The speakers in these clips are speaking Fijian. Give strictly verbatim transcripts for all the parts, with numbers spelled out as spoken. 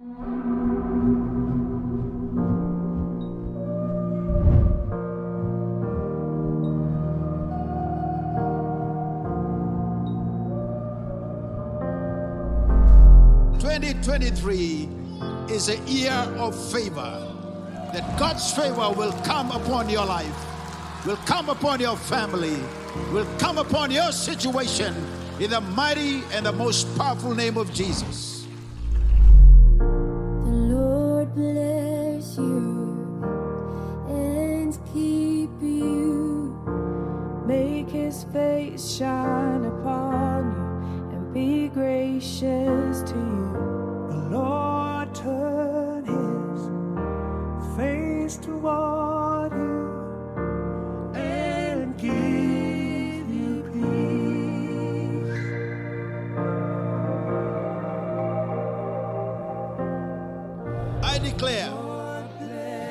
Twenty twenty-three is a year of favor. That God's favor will come upon your life, will come upon your family, will come upon your situation in the mighty and the most powerful name of Jesus. The Lord bless you and keep you. Make his face shine upon you and be gracious to you. The Lord turn his face toward you and give you peace. I declare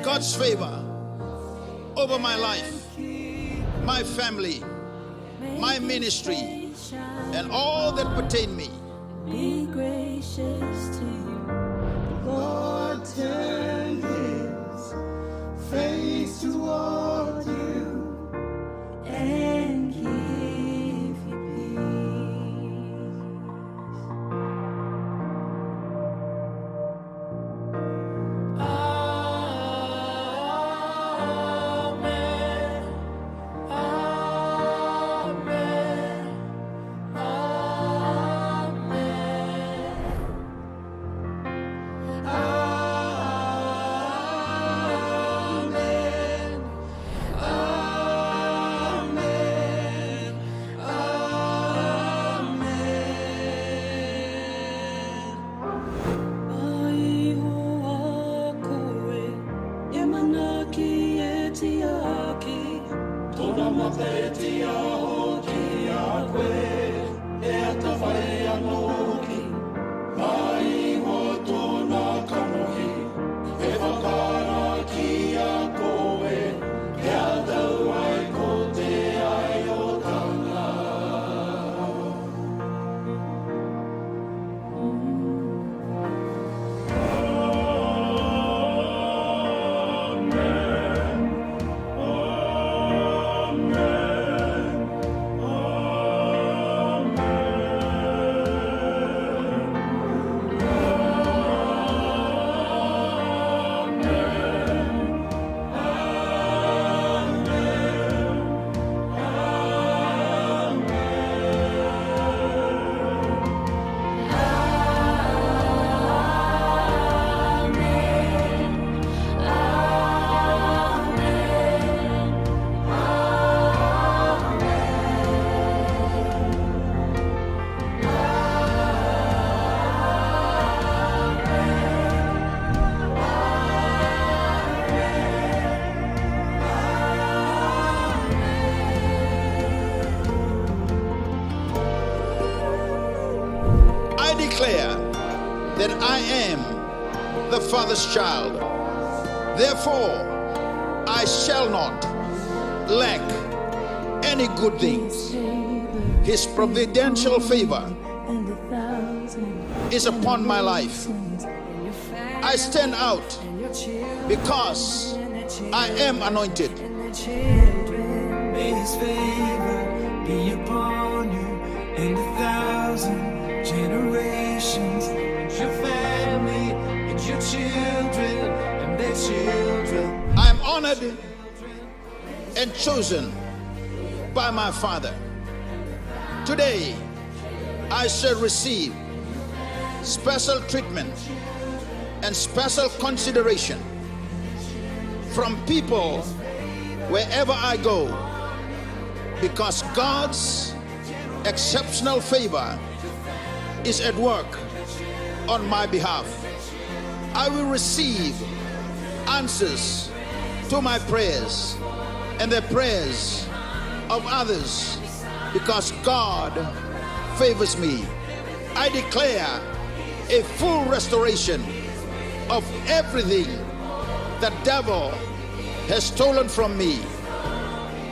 God's favor over my life, my family, my ministry, and all that pertain me. Be gracious to you. The Lord turn his face toward you and give you peace. Amen. Amen. Amen. Amen. Amen. Mai vua koe, e manaki e tiaki, tona mata e tiaho ki a koe, e a tavai a noki. Mai vua tona kanoki, e vakara ki a koe, e a tau ai ko te ai o tana. I declare that I am the Father's child. Therefore, I shall not lack any good things. His providential favor is upon my life. I stand out because I am anointed. May his favor be upon you and a thousand generations, and your family, and your children, and their children. I am honored and chosen by my Father. Today, I shall receive special treatment and special consideration from people wherever I go, because God's exceptional favor is at work on my behalf. I will receive answers to my prayers and the prayers of others, because God favors me. I declare a full restoration of everything the devil has stolen from me.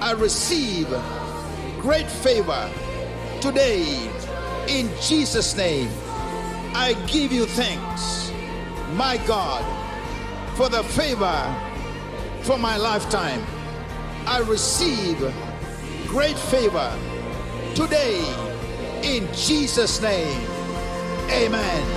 I receive great favor today in Jesus' name. I give you thanks. My God, for the favor for my lifetime. I receive great favor today in Jesus' name. Amen.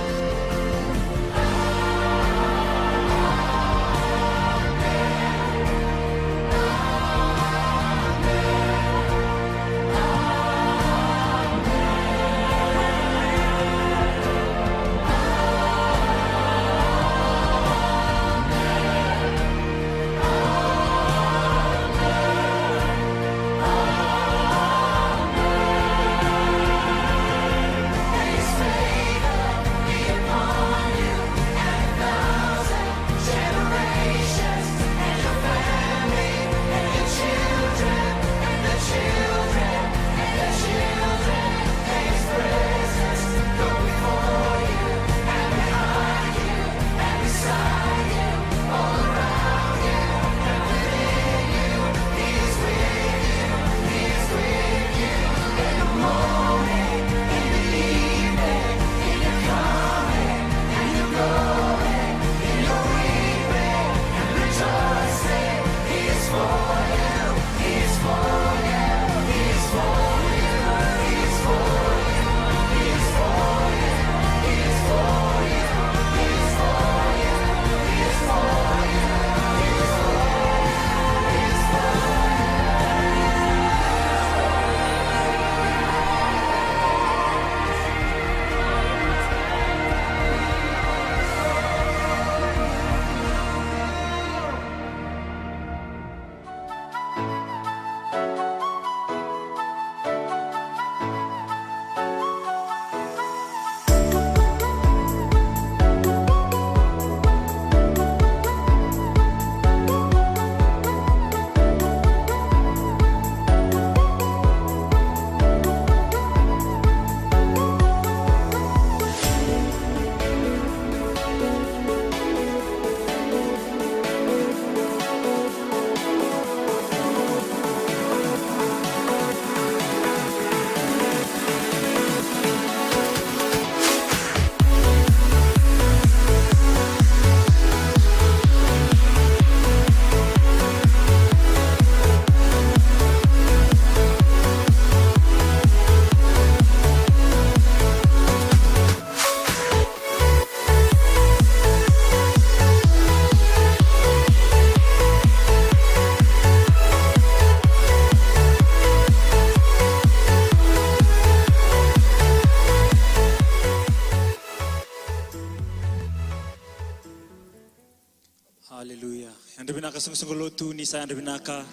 Haleluya. Yadra vinaka, soqosoqo lotu, ni sa yadra vinaka.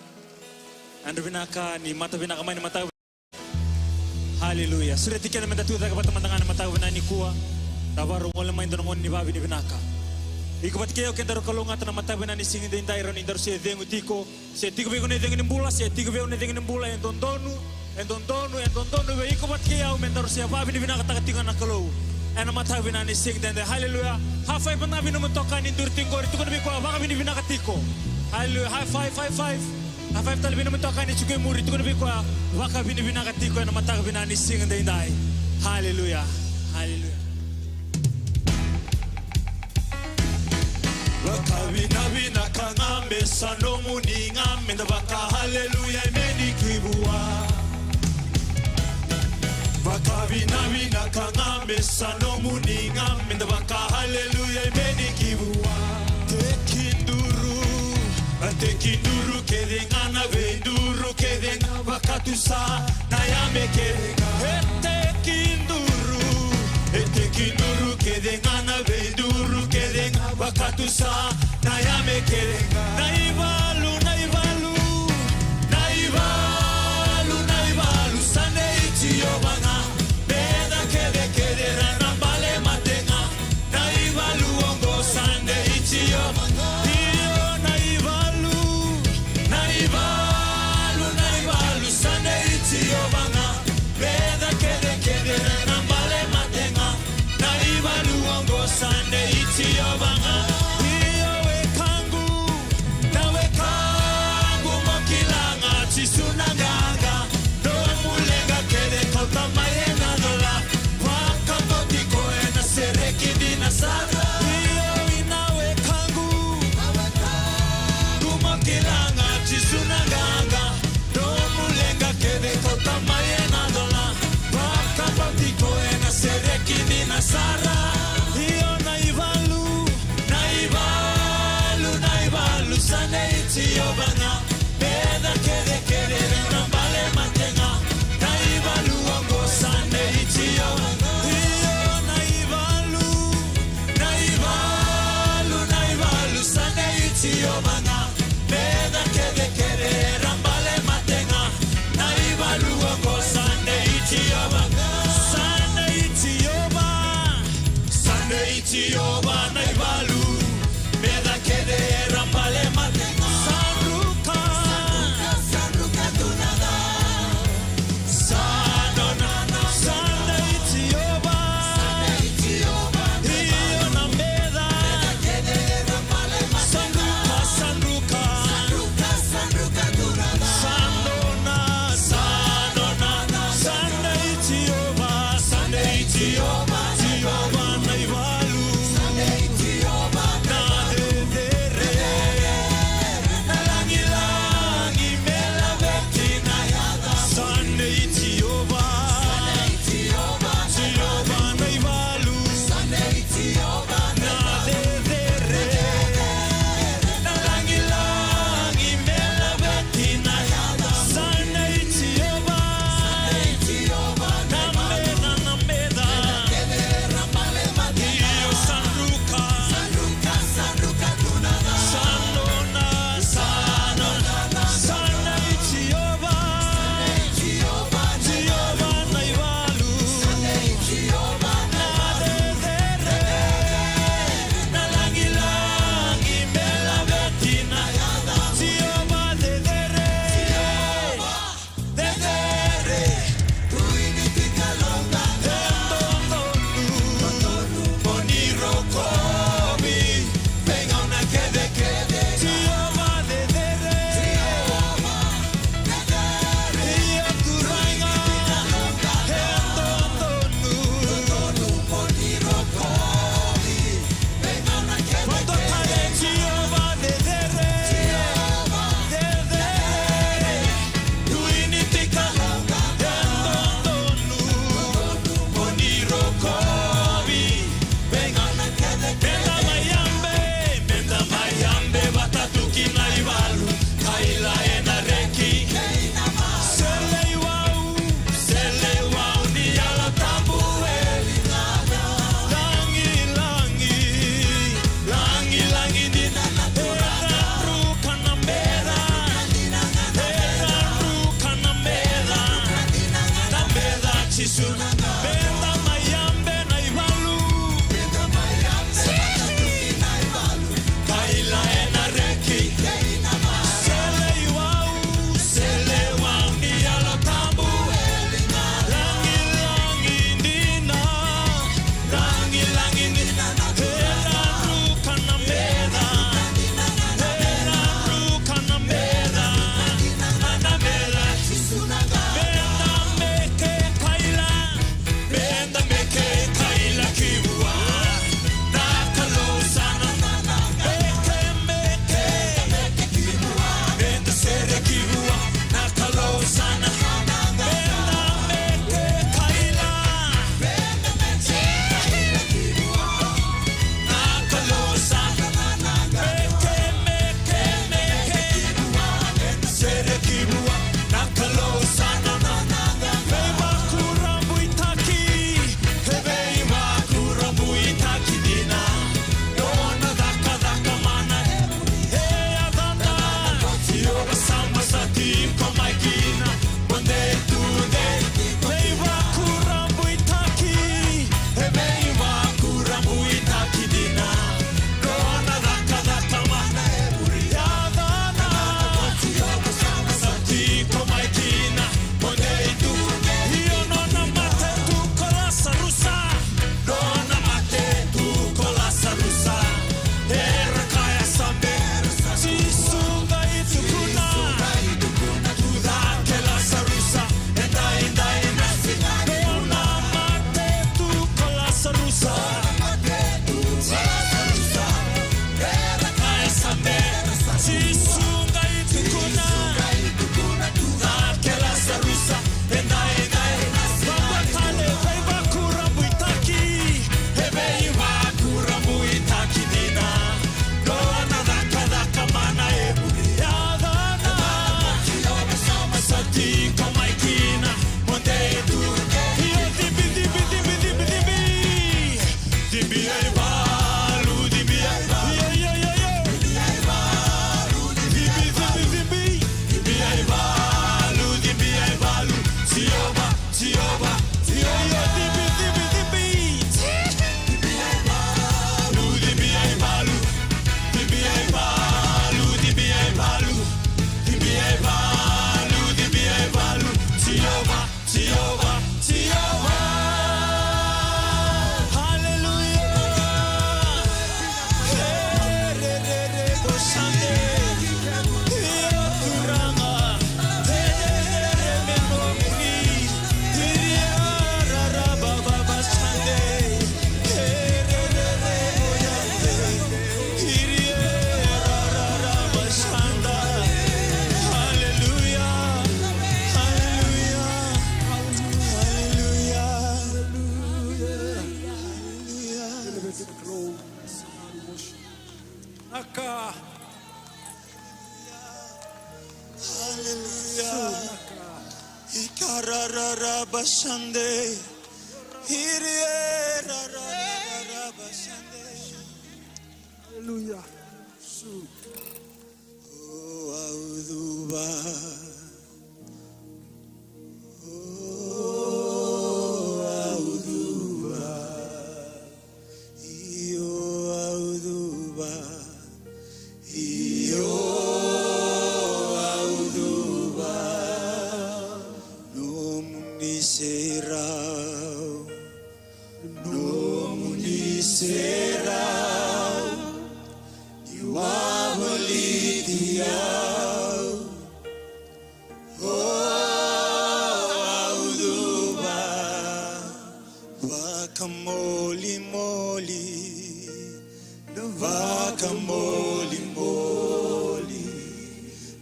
Yadra vinaka, ni mata vinaka mai ni mataka. Haleluya. Sureti keda meda tu cake vata mada ga na mataka vinaka nikua. Da vakarau gole mai dua na gauna ni vakavinavinaka. Iko vata kei au, kedaru kalougata na mataka vinaka ni siga edaidai, rawa ni daru se cegu tiko, se tiko vei iko na icegu ni bula, se tiko vei au na icegu ni bula, e dodonu, e dodonu, e dodonu vei iko vata kei au me daru se vakavinavinakataka tiko na Kalou ena mataka vinaka ni siga edaidai. Haleluya. High five mada vei nomu itokani duri tiko qori, tukuna vei koya vakavinavinaka tiko. Haleluya. High five, high five. High five tale vei nomu itokani tiko e muri, tukuna vei koya vakavinavinaka tiko ena mataka vinaka ni siga edaidai. Haleluya. Haleluya. Vakavinavinaka ga me sa nomuni ga, meda vaka haleluya, emeni ki vua. Vakavinavinaka ga me sa nomuni ga, meda vaka haleluya, emeni ki vua. Tekiduru, a tekiduru kece ga na veiduru kece ga, vakatusa na yame kece ga. E tekiduru, e tekiduru kece ga na veiduru kece ga, vakatusa na yame kece ga. Na ivalu, na ivalu, na ivalu, na ivalu sa nei Jiova ga. Meca kece kece ra na bale mate ga. Na ivalu oqo sa nei Jiova ga. Io, na ivalu, na ivalu, na ivalu sa nei Jiova ga. Meca kece kece ra na bale mate ga. Na ivalu oqo sa nei Jiova ga. Io, wekaqu, na weka Nei Jiova na ivalu, meca kece era bale mate ga. Sa druka, sa druka, sa druka tu na ca. Sa nona, sa nei Jiova. Sa nei Jiova na ivalu. Io na meca. Meca kece era bale mate ga. Sa druka, sa druka. Sa druka, sa druka tu na ca. Sa nona, sa nona, sa nei Jiova, sa nei Jiova, Jiova na ivalu. Sa nei Jiova. Naka. Haleluya. Ikarararabasande. Irierararabasande. Haleluya. Su. O au cuva. O au cuva. Io au cuva. Io au cuva. Nomuni serau. Nomuni serau. Ni wavoliti au. O au cuva. Vakamolimoli. Na vakamolimoli.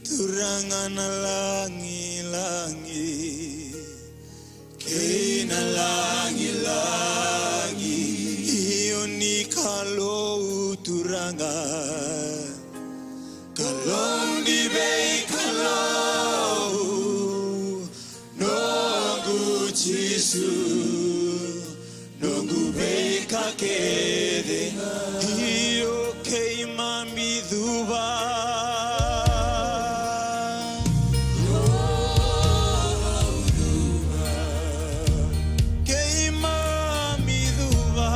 Turaga na lagilagi. Kei na lagilagi. Io ni Kalou Turaga. Kalou ni veikalou. Noqu Jisu. Noqu veika kece. Io keimami cuva. Keimami cuva.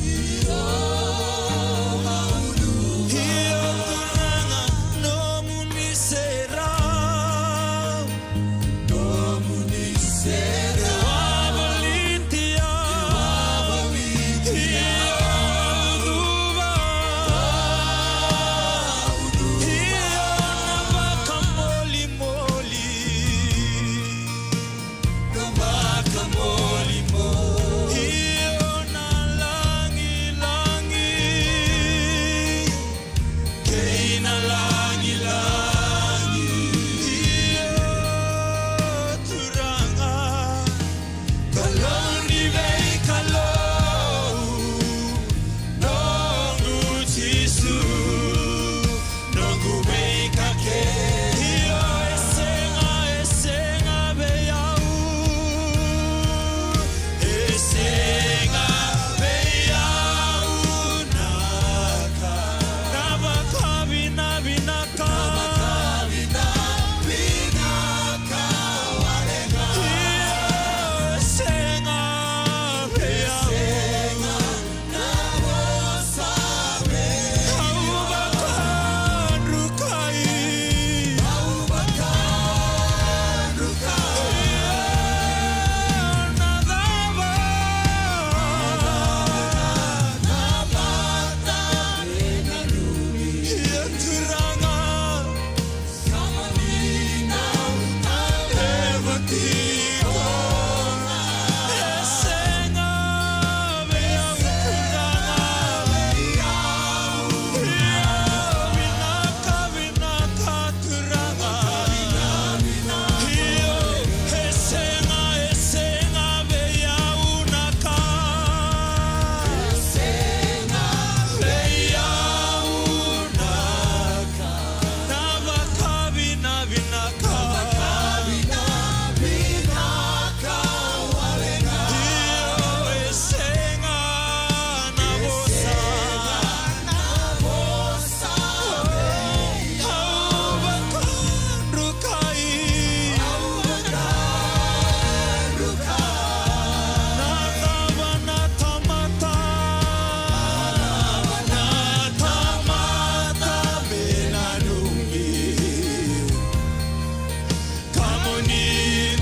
Io Turaga nomuni serau. Nomuni serau. Wavoliti au. Wavoliti au. Io na cuva. Io na vakamolimoli. Na vakamolimoli. Io na lagilagi. Kei na lagilagi. Io Turaga. Kalou ni veikalou. Noqu Jisu. Noqu veika kece. Io e sega, e sega vei au. E sega vei au na ka. Na vakavinavinaka. Na vakavinavinaka wale ga. Io e sega vei au. E sega. Na vakavinavinaka. Na vakavinavinaka wale ga. Io e sega na vosa. E sega na vosa. Au vakadrukai. Au vakadrukai. Na cava na tamata. Na tamata me nanumi. Kemuni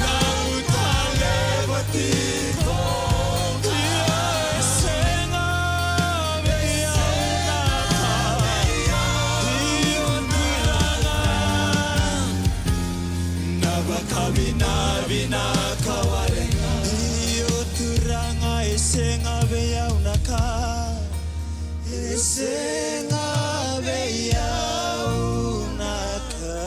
dau taleva tiko. Ia e sega vei au na ka. Io Turaga. Na vakavinavinaka wale ga. Io Turaga e sega vei au na ka. E sega vei au na ka.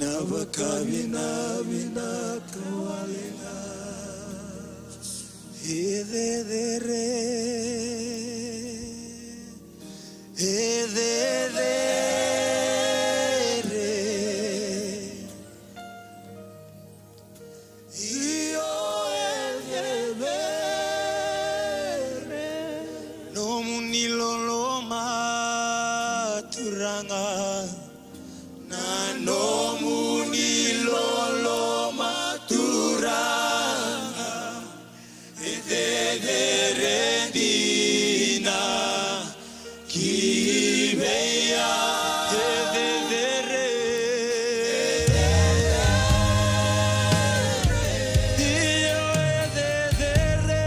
Na vakavinavinaka wale ga. E cecere. Ni loloma Turaga, na nomuni loloma Turaga, e cecere dina ki vei au. E cecere. Io, e cecere.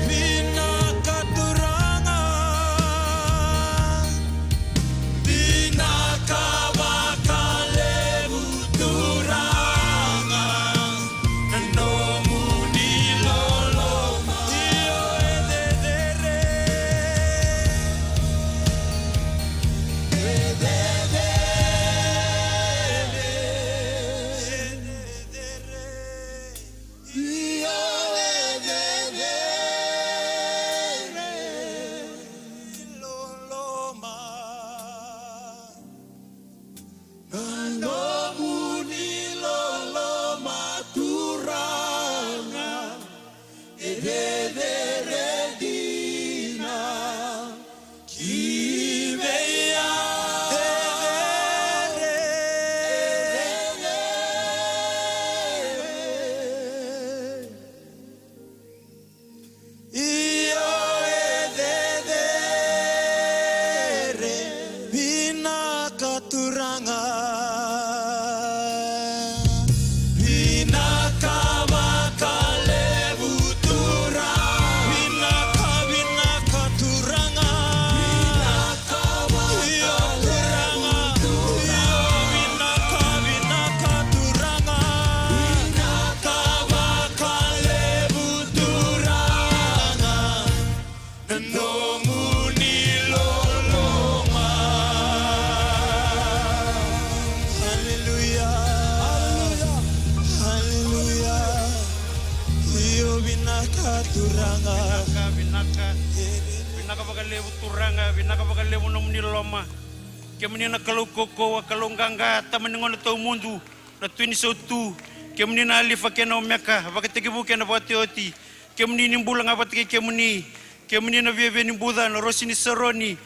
Vinaka Turaga. Vinaka vakalevu Turaga, na nomuni loloma. Io, e cecere. E cecere. Io, e cecere. Loloma. Na nomuni loloma Turaga, e cecere dina ki vei au. E cecere. Io, e cecere. Vinaka Turaga. Vinaka vakalevu Turaga. Vinaka, vinaka Turaga. Vinaka vakalevu Turaga. Io, vinaka, vinaka Turaga. Vinaka vakalevu Turaga, na nomuni loloma. Aleluya. Aleluya. Io, vinaka Turaga. Vinaka, vinaka. Vinaka vakalevu Turaga, vinaka vakalevu nomuni loloma. Kemuni na Kalou kaukauwa, Kalou qaqa, Tama ni gauna tawamudu, na Tui ni sautu. Kemuni na Alifa kei na Omeka, vakatekivu kei na vakaotioti. Kemuni ni bula ga vata kei kemuni. Kemuni na viavia ni buca, na rosi ni Saroni.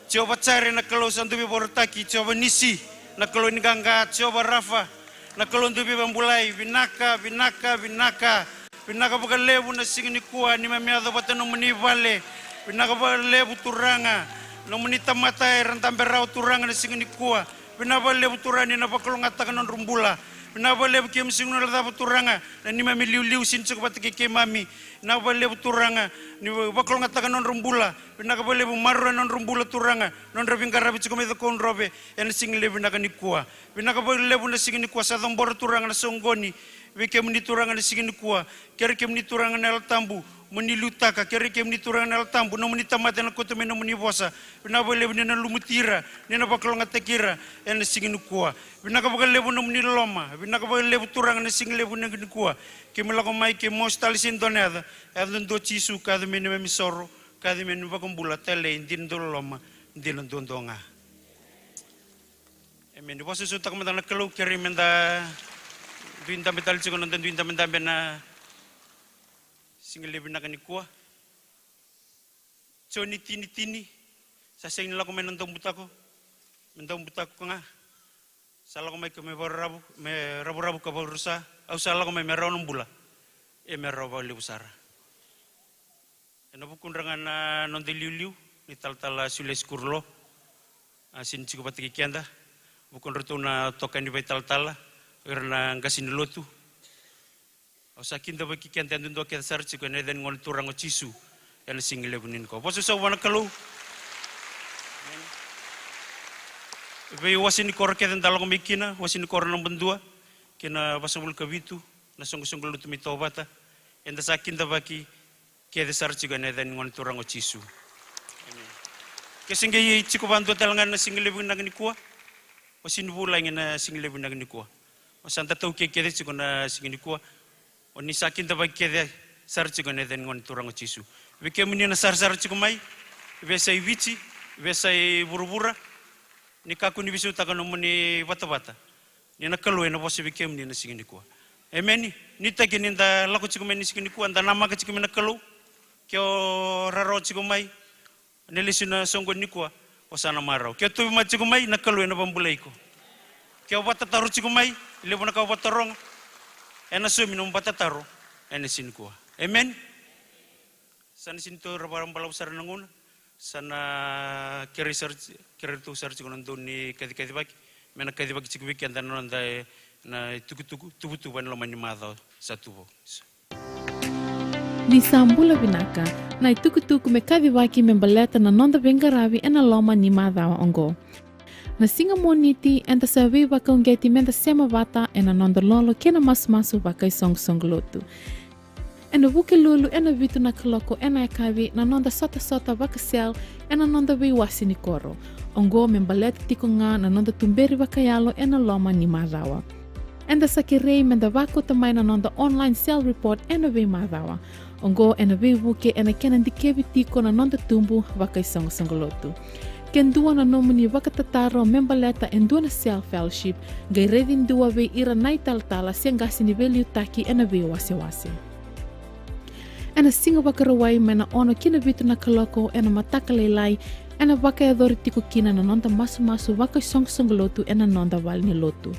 Jiova Jaire, na Kalou sa dau veivakarautaki. Jiova Nisi, na Kalou ni qaqa. Jiova Rafa, na Kalou dau veivakabulai. Vinaka, vinaka, vinaka. Vinaka vakalevu na siga nikua, neimami yaco vata nomuni vale. Vinaka vakalevu Turaga, nomuni tamata era dabe rawa Turaga na siga nikua. Vinaka vakalevu Turaga ni na vakalougatataka na nodra bula. Vinaka vakalevu keimami sega ni guilecava Turaga na neimami iliuliu sega ni tiko vata kei keimami. Vinaka vakalevu Turaga ni vakalougatataka na nodra bula. Vinaka vakalevu, maroroi na nodra bula Turaga, na nodra veiqaravi tiko mai Cakaudrove ena siga levu vinaka nikua. Vinaka vakalevu na siga nikua, sa cabora Turaga na soqoni vei kemuni Turaga na siga nikua. Kerei kemuni Turaga na Yalo Tabu mo ni liutaka. Kerei kemuni Turaga na Yalo Tabu, nomuni tamata ena kauta mai nomuni vosa. Vinaka vakalevu ni na lumuti ira, ni na vakalougatataki ira ena siga nikua. Vinaka vakalevu nomuni loloma. Vinaka vakalevu Turaga na siga levu vinaka nikua. Keimami lako mai, keimami masu tale, sega ni dua na yaca. Yaca duadua o Jisu, ka yaco me neimami isoro, ka yaco me neimami iVakabula talei, dina dau loloma, dina duadua ga. Emeni. Vakasautaka mada na Kalou. Kerei meda dui dabe tale tiko na noda dui dabedabe ena siga levu vinaka nikua. Joni tini tini. Sa sega ni lako mai na daubutako, me daubutako ga. Sa lako mai ka me vakararavu, me ravuravu ka vakarusa. Au sa lako mai me rawa na bula. E me rawa vakalevu sara. Ena vukudra ga na noda iliuliu na italatala Sulesi Kurulo, a sega ni tiko vata kei keda. Vukudratou na itokani vakaitalatala, o ira na qase ni lotu. Au sa kidavaki keda yadudua kece sara tiko ena yaca ni Gone Turaga o Jisu ena siga levu nikua. Vosota vua na Kalou. Vei wase ni koro kece da lako mai kina, wase ni koro naba dua kei na vasagavulu ka vitu, na soqosoqo lotu mai Tovata, eda sa kidavaki kece sara tiko ena yaca ni Gone Turaga o Jisu. Emeni. Ke se qai tiko vakadua tale ga na siga levu vinaka nikua, o sega ni vulagi na siga levu vinaka nikua. O sa da taukei kece tiko na siga nikua. O ni sa kidavaki kece sara tiko ena yaca ni Gone Turaga o Jisu. Vei kemuni na sarasara tiko mai, veiyasai Viti, veiyasai vuravura, ni kakua ni veisautaka nomuni vatavata. Ni na Kalou ena vosa vei kemuni na siga nikua. Emeni. Ni taki ni da lako tiko mai ni siga nikua, da namaka tiko mai na Kalou. Ke o rarawa tiko mai, na lesu na soqo nikua, o sa na marau. Ke o tauvimate tiko mai, na Kalou ena vakabulai iko. Ke o vakatataro tiko mai, levu na ka o vakataroga, ena saumi nomu vakatataro ena siga nikua. Emeni. Sa na sini tu ra vakabalavu sara na gauna. Sa na kerei sara, kerei tu sara tiko na dau ni kacikacivaki. Me na kacivaki tiko vei keda na noda, e, na itukutuku, tuvatuva ena loma ni macawa sa tu vou. Ni sa bula vinaka, na itukutuku me kacivaki me baleta na noda veiqaravi ena loma ni macawa oqo. Na siga Moniti, eda sa veivakauqeti meda sema vata ena noda lolo kei na masumasu vakaisoqosoqo lotu. Ena Vukelulu ena vitu na kaloko ena yakavi na noda sotasota vaka-cell ena noda veiwase ni koro. Oqo me baleta tiko ga na noda tuberi vakayalo ena loma ni macawa. Eda sa kerei meda vakauta mai na noda online cell report ena veimacawa. Oqo ena veivuke ena kena dikevi tiko na noda tubu vakaisoqosoqo lotu. Ke dua na nomuni vakatataro me baleta e dua na cell fellowship, qai raici dua vei ira na italatala se qase ni veiliutaki ena veiwasewase. Ena Siga Vakarauwai mai na ono ki na vitu na kaloko ena mataka lailai, ena vakayacori tiko kina na noda masumasu vakaisoqosoqo lotu ena noda vale ni lotu.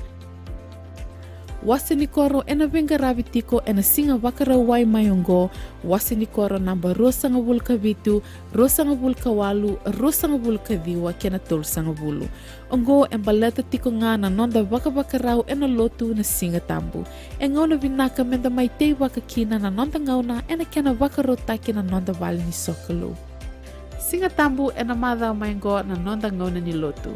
Wase ni koro ena veiqaravi tiko ena Siga Vakarauwai mai oqo, wase ni koro naba ruasagavulu ka vitu, ruasagavulu ka walu, ruasagavulu ka ciwa kei na tolusagavulu. Oqo e baleta tiko ga na noda vakavakarau ena lotu na Siga Tabu. E gauna vinaka meda mai teivaka kina na noda gauna ena kena vakarautaki na noda vale ni sokalou. Siga Tabu ena macawa mai oqo na noda gauna ni lotu.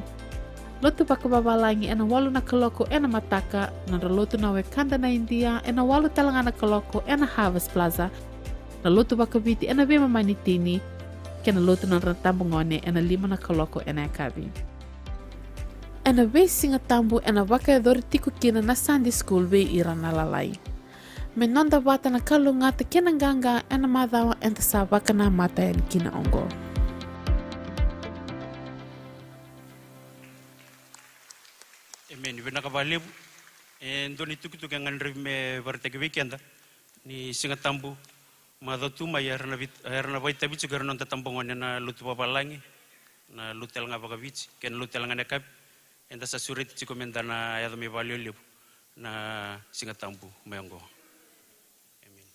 Lotu vakavavalagi ena walu na kaloko ena mataka, nodra lotu na wekada na Idia ena walu tale ga na kaloko ena Harvest Plaza, na lotu vakaviti ena veimama ni tini, kei na lotu nodra tabagone ena lima na kaloko ena yakavi. Ena veisiga tabu ena vakayacori tiko kina na Sunday school vei ira na lalai. Me noda vata na kalougata kei na qaqa ena macawa eda sa vakanamata yani kina oqo. Emeni. Vinaka vakalevu. E dua na itukutuku e gadrevi me vakaraitaki vei keda ni Siga Tabu macawa tu mai, era na vit-, era na vakaitavi tiko era na noda tabagone na lotu vavalagi, na lotu tale ga vakaviti kei na lotu tale ga na yakavi. Eda sa sureti tiko meda na yaco mai vakalevulevu na Siga Tabu mai oqo. Emeni.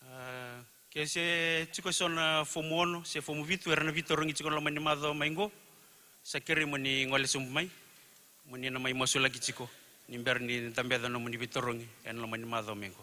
A, ke se tiko eso na fomu ono se fomu vitu era na veitarogi tiko na loma ni macawa mai oqo, sa kerei mo ni gole sobu mai, mo ni na mai masulaki tiko ni bera ni dabeca nomuni veitarogi ena loma ni macawa mai oqo.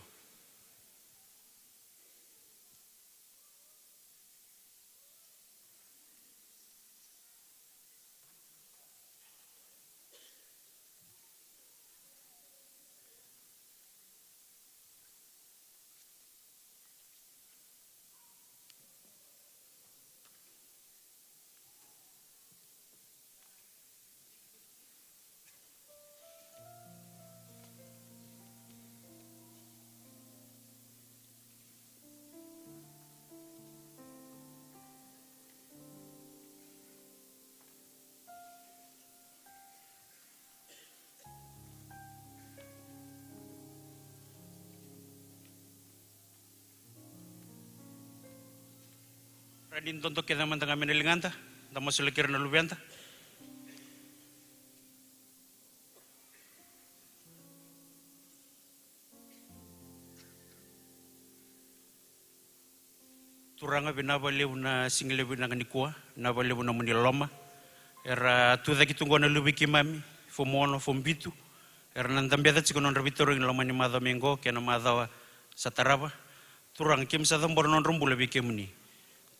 Ra ni dodo kece mada ga mai na ligada, da masulaki ira na luveda. Turaga, vinaka vakalevu na siga levu vinaka nikua, vinaka vakalevu nomuni loloma. Era tu cake tu qo na luve i keimami, fomu ono, fomu vitu. Era na dabeca tiko na nodra veitarogi na loma ni macawa mai qo kei na macawa sa tarava. Turaga, keimami sa cabora na nodra bula vei kemuni.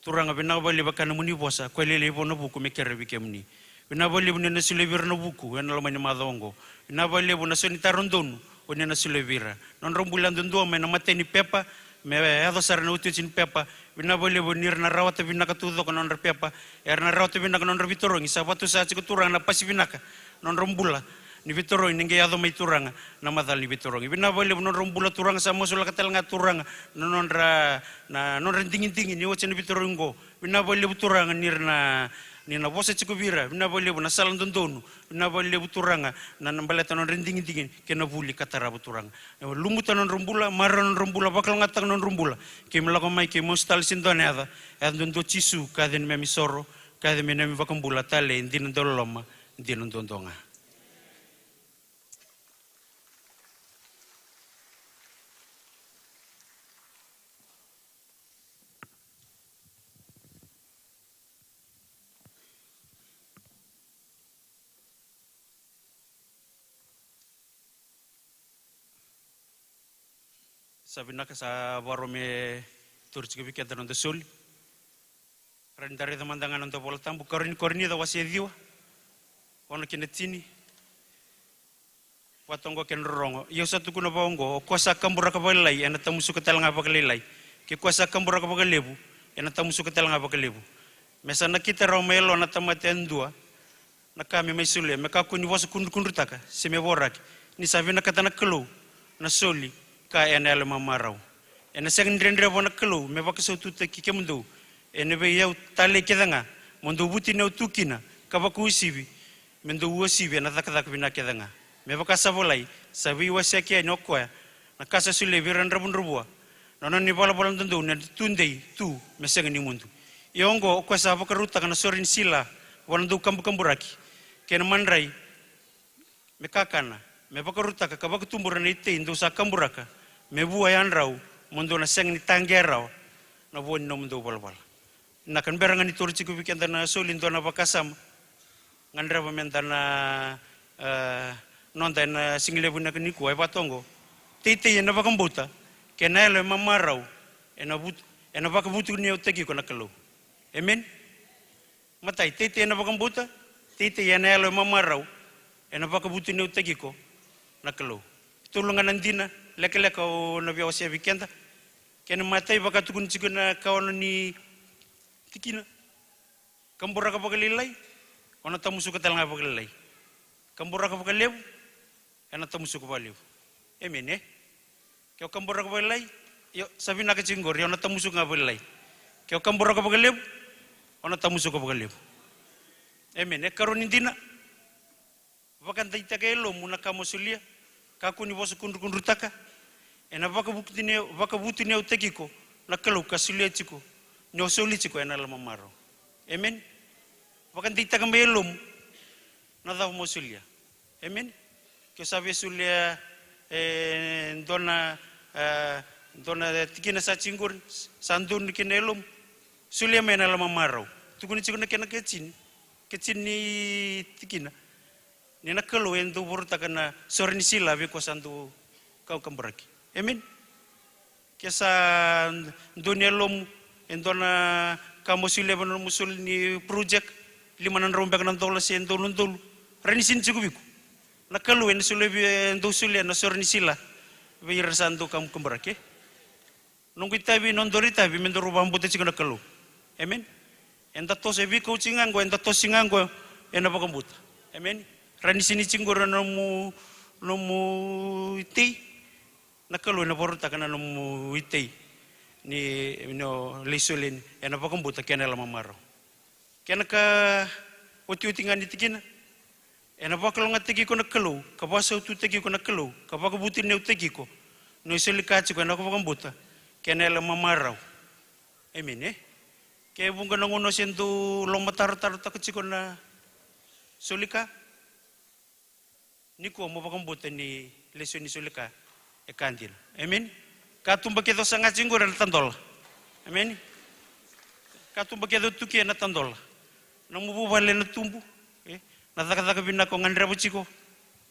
Turaga, vinaka vakalevu vaka nomuni vosa, koya e lailai vua na vuku me kerea vei kemuni. Vinaka vakalevu ni na solia vei ira na vuku ena loma ni macawa oqo. Vinaka vakalevu na so ni taro donu o ni na solia vei ira. Nodra bula yadudua mai na matai ni pepa me yaco sara na iotioti ni pepa. Vinaka vakalevu ni ra na rawata vinaka taucoko na nodra pepa. Era na rawata vinaka na nodra veitarogi. Sa vakatusa tiko, Turaga, na pasi vinaka na nodra bula ni veitarogi ni qai yaco mai, Turaga, na macala ni veitarogi. Vinaka vakalevu na nodra bula, Turaga, sa masulaka tale ga, Turaga, na nodra, na nodra digidigi ni oti na veitarogi oqo. Vinaka vakalevu, Turaga, ni ra na, Ni na vosa tiko vei ira, vinaka vakalevu na sala dodonu, vinaka vakalevu Turaga, na, na baleta na nodra digidigi kei na vuli ka tarava Turaga. E, lumuta na nodra bula, maroroya na nodra bula, vakalougatataka na nodra bula. Keimami lako mai, keimami masu tale se dua na yaca, yaca duadua o Jisu, ka yaca ni neimami isoro, ka yaca me neimami iVakabula, talei, dina dauloloma, dina duadua ga. Sa vinaka, sa vakarau me tauri tiko vei keda na noda soli. Rawa ni da raica mada ga na noda iVola Tabu, karua ni Korinica wase ciwa, ono ki na tini. Vata oqo kena rorogo. Ia au sa tukuna vaka oqo, o koya sa kaburaka vakalailai, ena tamusuka tale ga vakalailai. Kei koya sa kaburaka vakalevu, ena tamusuka tale ga vakalevu. Me sa nakita rawa mai yaloa na tamata yadua na ka me mai solia, me kakua ni vosa kudrukudrutaka, se me voraki. Ni sa vinakata na Kalou, na soli ka ena yalo e mamarau. Ena sega ni dredre vua na Kalou me vakasaututaki kemudou ena veiyau talei kece ga, mo dou vutuniyau tu kina, ka vakauasivi, me dou uasivi ena cakacaka vinaka kece ga. Me vaka sa volai, sa veiwaseyaki yani o koya na ka sa solia vei ira na dravudravua, na nona ivalavala dodonu ena tudei tu me sega ni mudu. Ia oqo, o koya sa vakarautaka na sore ni sila vua na daukaburabuburaki, kei na madrai me kakana, me vakarautaka ka vakatubura na itei dou sa kaburaka, me vua yadrau, mo dou na sega ni taqeya rawa na vua ni nomudou valavala. Na ka ni bera ga ni tauri tiko vei keda na soli, dua na vakasama gadreva meda na, e, noda ena siga levu nikua, e vata oqo. Teitei ena vakabauta, kei na yalo e mamarau, ena vut-, ena vakavutuniyautaki iko na Kalou. Emeni. Matai, teitei ena vakabauta, teitei ena yalo e mamarau, ena vakavutuniyautaki iko na Kalou. Tolu ga na dina lekaleka au na via wasea vei keda. Kena imatai, vaka tukuni tiko ena ikaono ni tikina. Kaburaka vakalailai, o na tamusuka tale ga vakalailai. Kaburaka vakalevu, ena tamusuka vakalevu. Emeni, e? Ke o kaburaka vakalailai, io, sa vinaka tiko qori, o na tamusuka ga vakalailai. Ke o kaburaka vakalevu, o na tamusuka vakalevu. Emeni, e? Karua ni dina, vakadeitaka e yalomu na ka mo solia, kakua ni vosa kudrukudrutaka, ena vakavutuni-, vakavutuniyautaki iko na Kalou ka solia tiko, ni o soli tiko ena yalo mamarau. Emeni? Vakadeitaka mai e yalomu na cava mo solia. Emeni? Ke o sa via solia, e, dua na, e, dua na tikina sa tiko qori, sa donu kina e yalomu, solia mai ena yalo mamarau. Tukuni tiko na kena ikatini, ikatini ni tikina. Ni na Kalou e dau varautaka na sore ni sila vei koya sa dau ka-, kaburaki. Emeni? Ke sa donu e yalomu e dua na ka mo solia vei na nomu soli ni project, lima na drau beka na dola se dua na udolu, rawa ni sega ni tiko vei iko. Na Kalou ena solia vei, e dau solia na sore ni sila vei ira sa dau ka-, kaburaki. Noqu itavi, nodaru itavi, me daru vakabauta tiko na Kalou. Emeni? Eda toso, e veikauti ga qo, eda toso ga qo ena vakabauta. Emeni? Rawa ni sega ni tiko qori na nomu, nomu itei. Na Kalou ena varautaka na nomu itei ni, ni o lai solia ena vakabauta kei na yalo mamarau. Kena ikaotioti ga ni tikina. Ena vakalougatataki iko na Kalou, ka vakasaututaki iko na Kalou, ka vakavutuniyautaki iko, ni o soli ka tiko ena vakabauta kei na yalo mamarau. Emeni, e? Ke vuqa na gauna o se dau lomatarotarotaka tiko na soli ka, nikua mo vakabauta ni lesoni soli ka e ka dina. Emeni? Katuba kece o saga tiko qori ena tadola. Emeni? Katuba kece o tu kina ena tadola. Nomu vuvale ena tubu, e? Na cakacaka vinaka o gadreva tiko,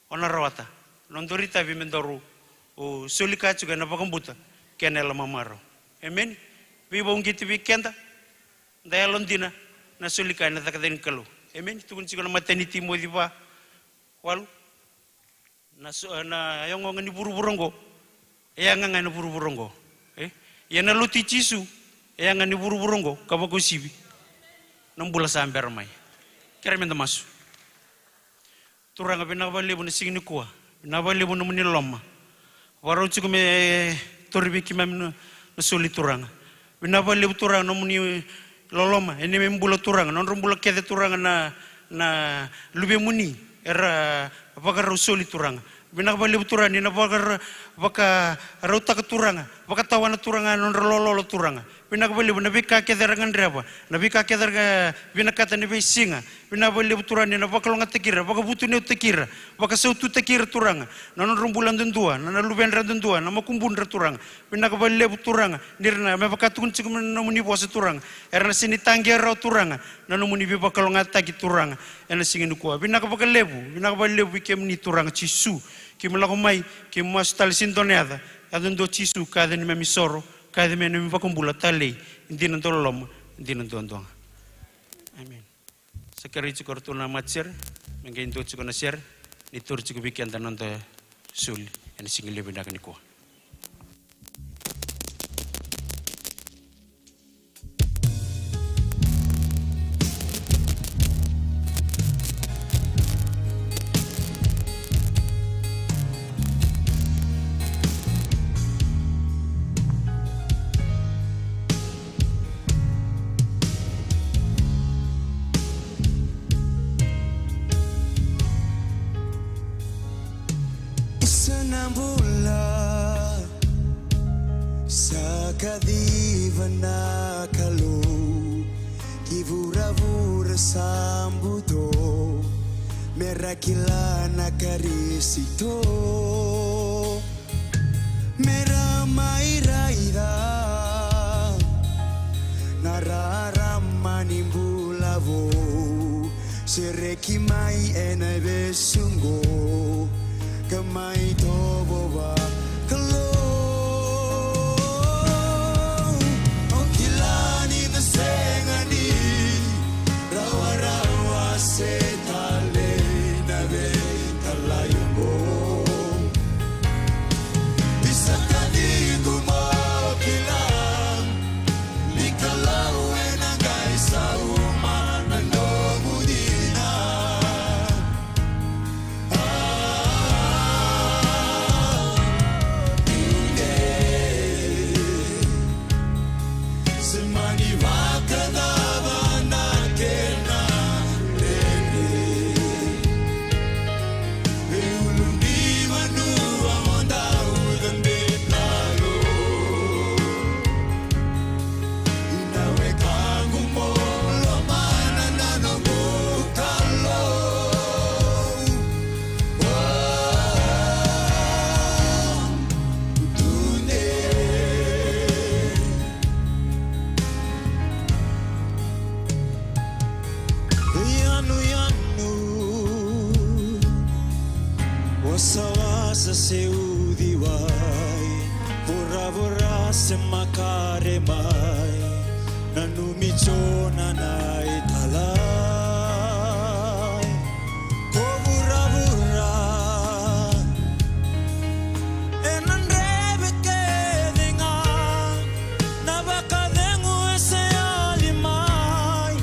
o na rawata. Nodaru itavi me daru soli ka tiko ena vakabauta kei na yalo mamarau. Emeni? Veivakauqeti vei keda, da yalodina na soli ka ena cakacaka ni Kalou. Emeni? Tukuni tiko na imatai ni Timoci va, walu. Na so-, na yagoyago ni vuravura oqo e yaga ga ena vuravura oqo. E? Ia na lotu i Jisu e yaga ni vuravura oqo ka vakauasivi na bula sa bera mai. Kerea meda masu. Turaga, vinaka vakalevu na siga nikua. Vinaka vakalevu nomuni loloma. Vakarau tiko me tauri vei keimami na, na soli, Turaga. Vinaka vakalevu, Turaga, nomuni loloma, e neimami bula Turaga, na nodra bula kece Turaga na, na luvemuni era vakarau soli Turaga. Vinaka vakalevu Turaga ni na vakara-, vakarautaka Turaga, vakatawana Turaga na nodra lololo Turaga. Vinaka vakalevu na veika kece era gadreva, na veika kece era vinakata ni veisiga. Vinaka vakalevu Turaga ni na vakalougatataki ira, vakavutuniyautaki ira, vakasaututaki ira Turaga, na nodra bula yadudua, na, na luvedra yadudua, na makubudra Turaga. Vinaka vakalevu Turaga, ni ra na, me vaka tukuni tiko mai na nomuni vosa Turaga, era na sega ni taqeya rawa Turaga na nomuni veivakalougatataki Turaga ena siga nikua. Vinaka vakalevu, vinaka vakalevu vei kemuni Turaga Jisu. Keimami lako mai, keimami masu tale, sega ni dua na yaca, yaca dua Jisu, ka yaca neimami isoro, ka yaca neimami iVakabula talei, dina dau loloma, dina duadua ga. Amen. Sa kerei tiko o ratou na matasere me qai dua tiko na sere ni tauri tiko vei keda na noda soli ena siga levu vinaka nikua. Isa na bula, sa kaciva na Kalou ki vuravura sa buto, me ra kila na Karisito. Me ra mai raica na rarama ni bula vou, sereki mai ena ivesu qo, ka mai tovo vakalou. Au kila ni na sega ni rawarawa se talei na veitalai oqo. Isa kaciqu, mo kila ni Kalou ena qai sauma na nomu dina. Ah, tudei. Se mani vakacava na kena rere, e ulu ni vanua mo dau cabe tale. Ina wekaqu, mo lomana na noqu Kalou. Oh, tudei. Yanuyanu, wasawasa se uciwai, voravora se makare mai, nanumi Jona na italai. Ko vuravura ena dreve kece ga, na vakacegu e se yali mai,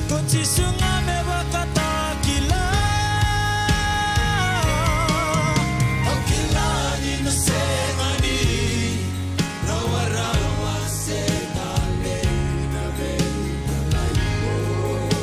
ko Jisu ga me vakatakila. Au kila ni na sega ni rawarawa se talei na veitalai oqo.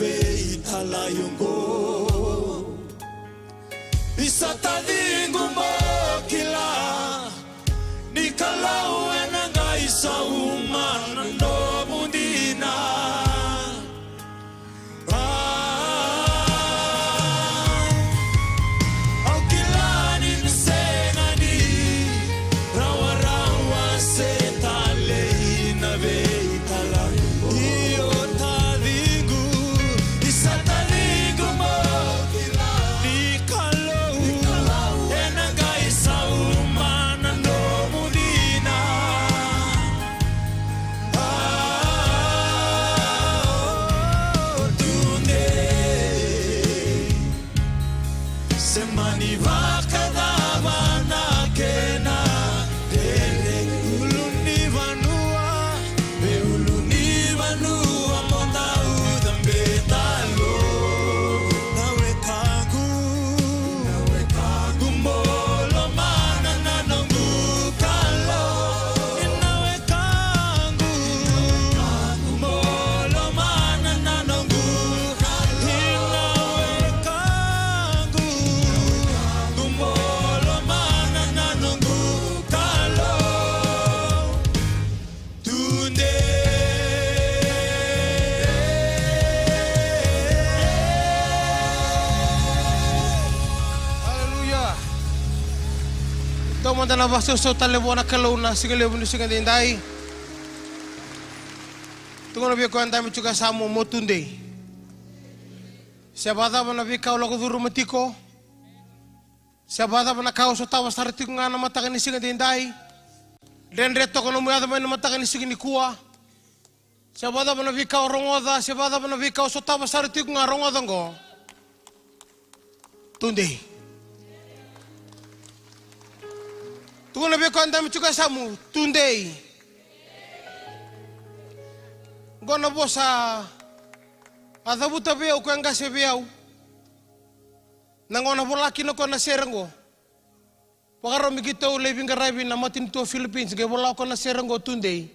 veitalai oqo. Ni sa taciqu mo kila ni Kalou ena qai sauma na nomu dina. Ah, au kila ni na sega ni rawarawa se talei na veitalai. Io taciqu, ni sa taciqu mo kila ni Kalou ena qai sauma na nomu dina. Ah, tudei. Se mani vakacava na kena dredre, ulu ni vanua, me ulu ni vanua mo dau cabe talo. Na wekaqu, na wekaqu mo lomana na noqu Kalou. Na wekaqu, mo lomana na noqu Kalou. Na wekaqu, mo lomana na noqu Kalou. Tudei. Aleluya. Taumada na vakasausau tale vua na Kalou na siga levu ni siga edaidai. Tukuna vei koya e dabe tiko e yasamu, mo tudei. Se vakacava na veika o lako curuma tiko, se vakacava na ka o sotava sara tiko ga na mataka ni siga edaidai, dredre toka nomu yaco mai na mataka ni siga nikua. Se vakacava na veika o rogoca, se vakacava na veika o sotava sara tiko ga rogoca oqo, tudei. Tukuna vei koya e dabe tiko e yasamu, tudei. Oqo na vosa a cavuta vei au o koya qase vei au. Na gauna vola kina o koya na sere oqo. Vakarau me keitou lai veiqaravi na matanitu o Philippines, qai vola o koya na sere oqo, tudei.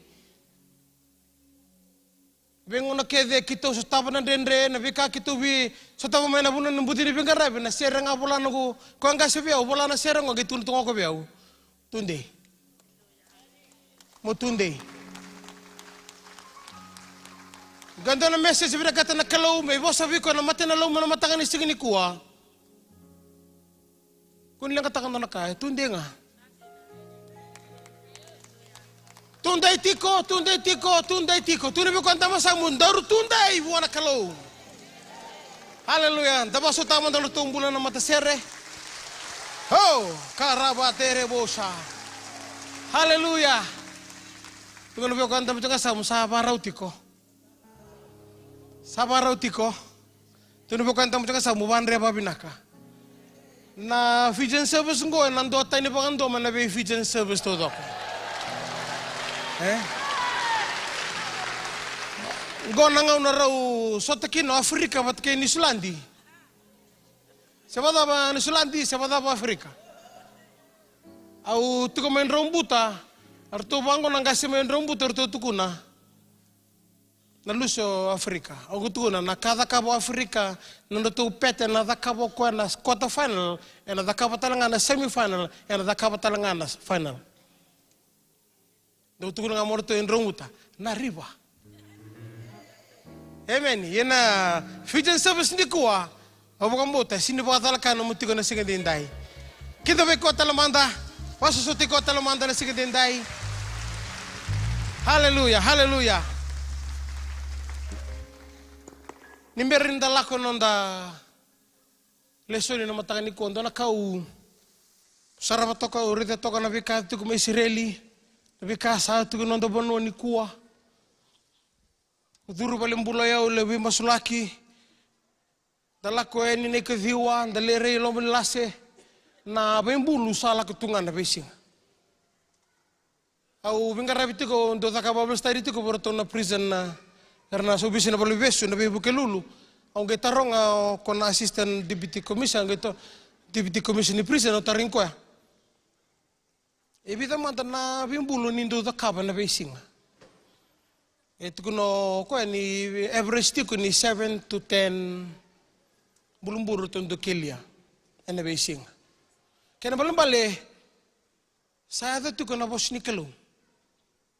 Veigauna kece keitou sotava na dredre, na veika keitou vei sotava mai na vanua ni buci ni veiqaravi, na sere ga vola na ko, koya qase vei au, vola na sere oqo, qai tukuna toka o koya vei au, tudei. Mo tudei. Qai dua na message vinakata na Kalou me vosa vei koya na mata ni yalomu na mataka ni siga nikua. Ko ni leqataka dua na ka, e tudei ga. Tudei tiko, tudei tiko, tudei tiko. Tukuna vei koya e dabe e yasamu, daru tudei vua na Kalou. Aleluya. Da vakasautaka mada na nodatou bula na matasere. Ho, karava tere vosa. Aleluya. Tukuna vei koya e dabe tiko e yasamu, sa vakarau tiko. Sa vakarau tiko. Tukuna vei koya e dabe tiko e yasamu, vakadre vakavinaka. Na Fijian service oqo ena duatani vakadua mai na vei Fijian service taucoko. E? Oqo na gauna rau sota kina o Aferika vata kei Niusiladi. Se vakacava Niusiladi, se vakacava Aferika. Au tiko mai Draubuta, eratou vaqo na qase mai Draubuta, eratou tukuna. Na lusi o Aferika. Au tukuna, na ka cakava o Aferika, na nodratou pete, na cakava o koya na quarter final, ena cakava tale ga na semi final, ena cakava tale ga na final. Dau tukuna ga mo ratou e Draubuta, na river. Amen. Ia na Fijian service nikua, au vakabauta, sini vakacalaka nomu tiko na siga edaidai. Kida vei koya tale mada, vakasosoti koya tale mada na siga edaidai. Haleluya, haleluya. Ni bera ni da lako noda lesoni na mataka nikua, dua na ka au sarava toka, au raica toka na veika tiko mai Isireli, na veika sa tiko noda vanua nikua. Curu valenibula o yau, lewe veimasulaki. Da lako yani na ikaciwa, da lai rai loma ni lase. Na veibulu sa lako tu ga na veisiga. Au veiqaravi tiko, dau cakava Bible study tiko vei ratou na prison, na, era na sa ovisa na vale ni vesu, na veivuke lulu. Au qai taroga o ko na assistant deputy commissioner, qai to, deputy commissioner ni prison, au tarogi koya. E vica mada na veibulu ni dau cakava na veisiga? E tukuna o koya ni average tiko ni seven to ten bulubulu ratou dau kelia ena veisiga. Kena balebale, sa yaco tiko na vosa ni Kalou.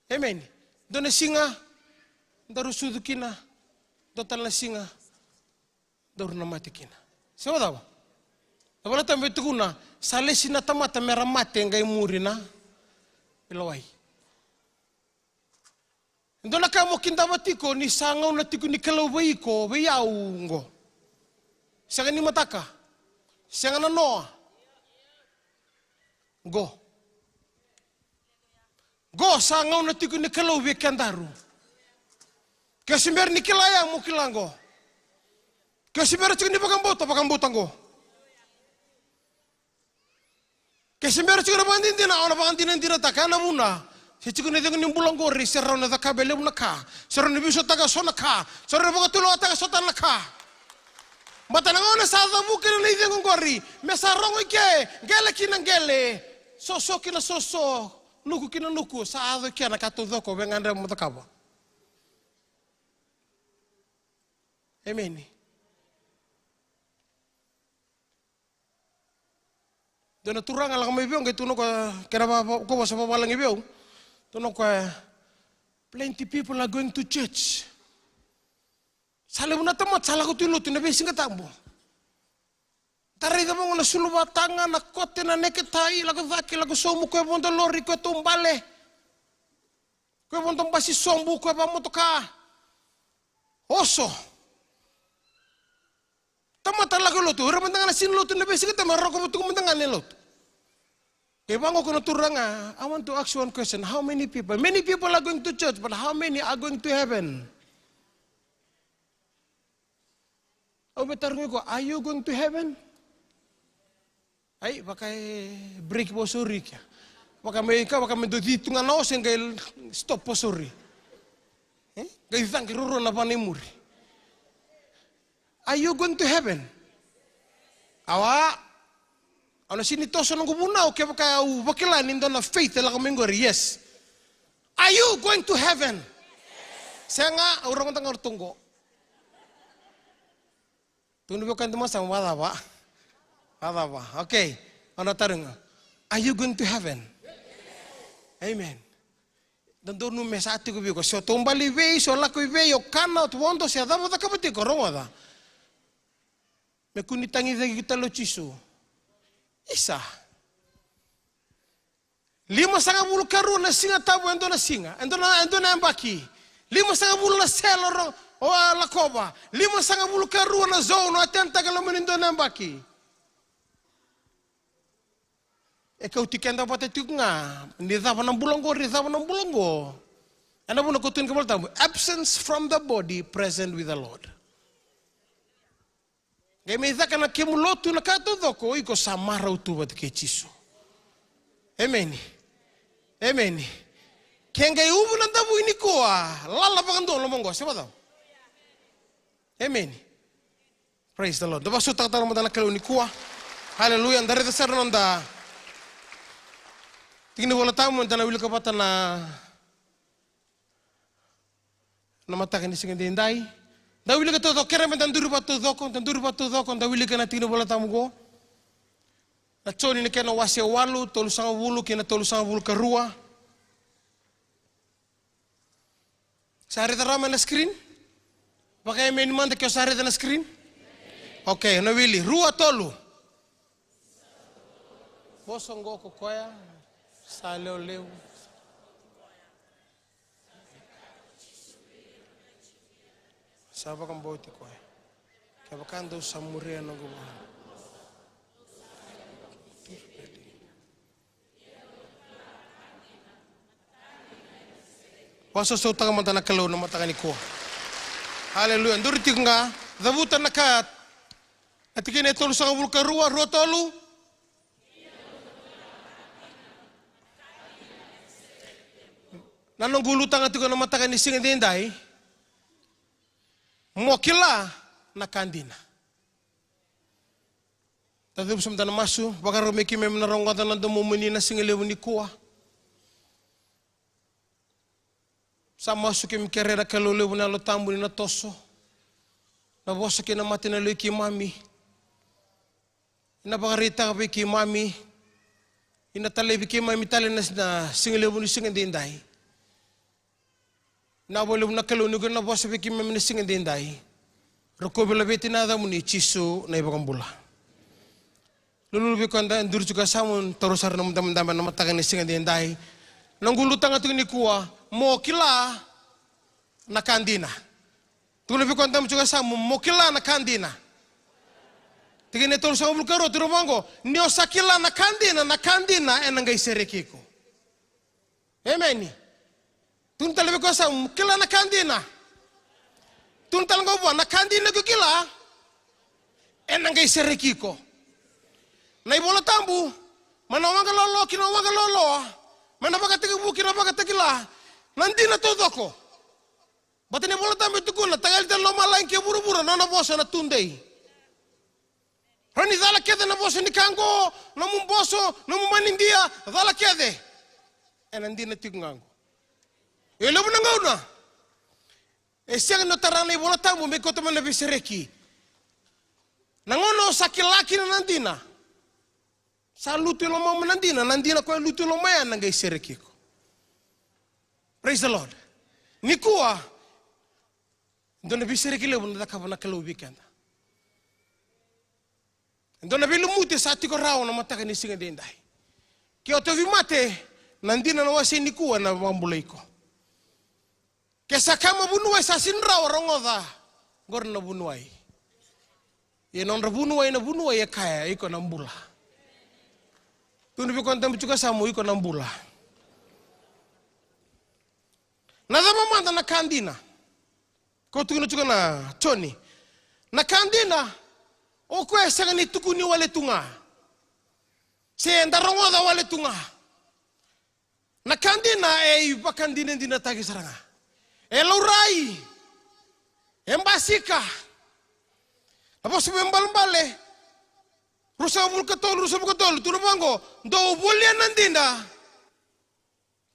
Emeni. Dua na siga daru sucu kina, dua tale na siga daru na mate kina. Se vakacava? Na Volatabu e tukuna, sa lesi na tamata mera mate qai muri na ilawai. E dua na ka mo kidava tiko ni sa gauna tiko ni Kalou vei iko, vei au qo. Sega ni mataka. Sega na noa. Qo. Qo sa gauna tiko ni Kalou vei kedaru. Ke o se bera ni kila ya mo kila qo. Ke o se bera tiko ni vakabauta, vakabauta qo. Ke se bera tiko na vakadinadina, o na vakadinadinataka, ya na vuna. Se tiko na icegu ni bula qori, se rawa ni cakava e levu na ka. Se rawa ni veisautaka so na ka. Se rawa ni vakatulewa taka so tale na ka. Baleta na gauna sa cavuka kina na icegu qori, me sa rogo i ke, qele ki na qele, soso ki na soso, nuku ki na nuku, sa yaco i ke na ka taucoko o via gadreva mo cakava. Emeni. Dua na turaga lako mai vei au, qai tukuna o koya, kena va-, va-, ko vosa vavalagi vei au. Tukuna o koya, plenty people are going to church. Sa levu na tamata sa lako tu i lotu na veisiga tabu. Da raica vaqo na sulu vataga, na kote, na neketai, lako cake, lako sobu, koya vodo lori, koya taubale, koya vodo basi sobu, koya vamotoka. Oso. Tamata lako i lotu, ira mada ga na sega ni lotu na veisiga tabu, rokova tu mada ga na lotu. Kei vaqo ko na turaga, I want to ask you one question. How many people? Many people are going to church, but how many are going to heaven? Au via tarogi iko, are you going to heaven? Ai, vaka e break vosori kea. Vaka me ika, vaka me dau cici tu ga na ose, qai stop vosori. E? Qai caqe ruarua na vana i muri. Are you going to heaven? Awa. Au na sega ni toso noqu vunau kevaka au vakila ni dua na faith e lako mai qori. Yes. Are you going to heaven? Sega, au rogoca ga o ratou qo. Tukuna vei koya e dua na masamu, vakacava? Vakacava? Okay. Au na taroga. Are you going to heaven? Amen. Dodonu me sa tiko vei iko. Se o taubale i vei, se o lako i vei, o kana, o vodo, se cava o cakava tiko, rogoca. Me kua ni tagicaki tale o Jisu. Isa. Limasagavulu ka rua na Siga Tabu e dua na siga, e dua na, e dua na yabaki. Limasagavulu na sele o ro-, o a lakova. Limasagavulu ka rua na zone o attend-taka e loma ni dua na yabaki. E kauti keda vata tiko ga ni cava na bula oqo, ni cava na bula oqo. Ena vuna ko tukuna na iVolatabu, absence from the body, present with the Lord. Qai mai caka na kemu lotu na ka taucoko, iko sa marau tu vata kei Jisu. Emeni. Emeni. Ke qai uvu na davui nikua, lala vakadua na loma oqo, se vakacava? Emeni. Praise the Lord. Da vakasautaka tale mada na Kalou nikua. Hallelujah. Da raica sara na noda tiki ni Vola Tabu, da na wilika vata na na mataka ni siga edaidai. Da wilika taucoko, kerea me da duri vata taucoko, da duri vata taucoko, da wilika na tiki ni Vola Tabu oqo. Na Joni na kena wase walu, tolusagavulu kei na tolusagavulu ka rua. Sa raica rawa mai na screen? Vakaemeni mada ke o sa raica na screen. Okay, na wili. Rua, tolu. Vosa oqo ko koya sa lewe levu. Sa vakabauti koya. Kevaka dou sa muria na noqu vosa. Vakasausautaka mada na Kalou na mataka nikua. Haleluya. Duri tiko ga, cavuta na ka. Na tikina e tolusagavulu ka rua, rua, tolu. Na noqu ulutaga tiko na mataka ni siga edaidai. Mo kila na ka dina. Da cuva sobu mada na masu, vakarau me keimami na rogoca na domomuni na siga levu nikua. Sa masu keimami kerea na Kalou levu na Yalo Tabu ni na toso na vosa kei na mata ni yaloi keimami. Ena vakaraitaka vei keimami, ena talevi keimami tale na, na siga levu ni siga edaidai. Na vakalevu na Kalou ni ko na vosa vei keimami na siga edaidai. Rokovi laveti na yacamuni Jisu na iVakabula. Lululu vei koya e duri tiko e yasamu, taura sara na mudamudama ena mataka ni siga edaidai. Na noqu ulutaga tiko nikua, mo kila na ka dina. Tukuna vei koya e duri tiko e yasamu, mo kila na ka dina. Tikina e tolusagavulu ka rua, tukuna vaqo, ni o sa kila na ka dina, na ka dina ena qai sereki iko. Emeni. Tukuna tale vei koya e yasamu, kila na ka dina. Tukuna tale ga vua, na ka dina ko kila, ena qai sereki iko. Na iVola Tabu, mai na waqa loaloa ki na waqa loaloa, mai na Vakatekivu ki na Vakatakila, na dina taucoko. Baleta na iVola Tabu e tukuna, taqali tale lomalagi kei vuravura, nona vosa na tudei. Rawa ni cala kece na vosa ni ka qo, nomu boso, nomu manidia, cala kece. Ena dina tiko ga qo. E levu na gauna e sega ni o tara na iVola Tabu me kauta mai na veisereki. Na gauna o sa kila kina na dina, sa lutu i lomamu na dina, na dina koya e lutu i loma ya na qai sereki iko. Praise the Lord. Nikua, e dua na veisereki levu na cakava na Kalou vei keda. E dua na veilumuti sa tiko rawa na mataka ni siga edaidai. Ke o tauvimate, na dina na wasei nikua ena vakabulai iko. Ke sa kaya mo vuniwai, sa sega ni rawa, rogoca. Qori na vuniwai. Ia nodra vuniwai na vuniwai e kaya, iko na bula. Tukuna vei koya e duri tiko e yasamu, iko na bula. Na cava mada na ka dina? Ko tukuna tiko na Joni. Na ka dina, o koya e sega ni tukuni wale tu ga. Se eda rogoca wale tu ga. Na ka dina e ivakadinadinataki sara ga. E laurai. E basika. Na vosa veibalebale. Ruasagavulu ka tolu, ruasagavulu ka tolu, tukuna vaqo, dou volia na dina.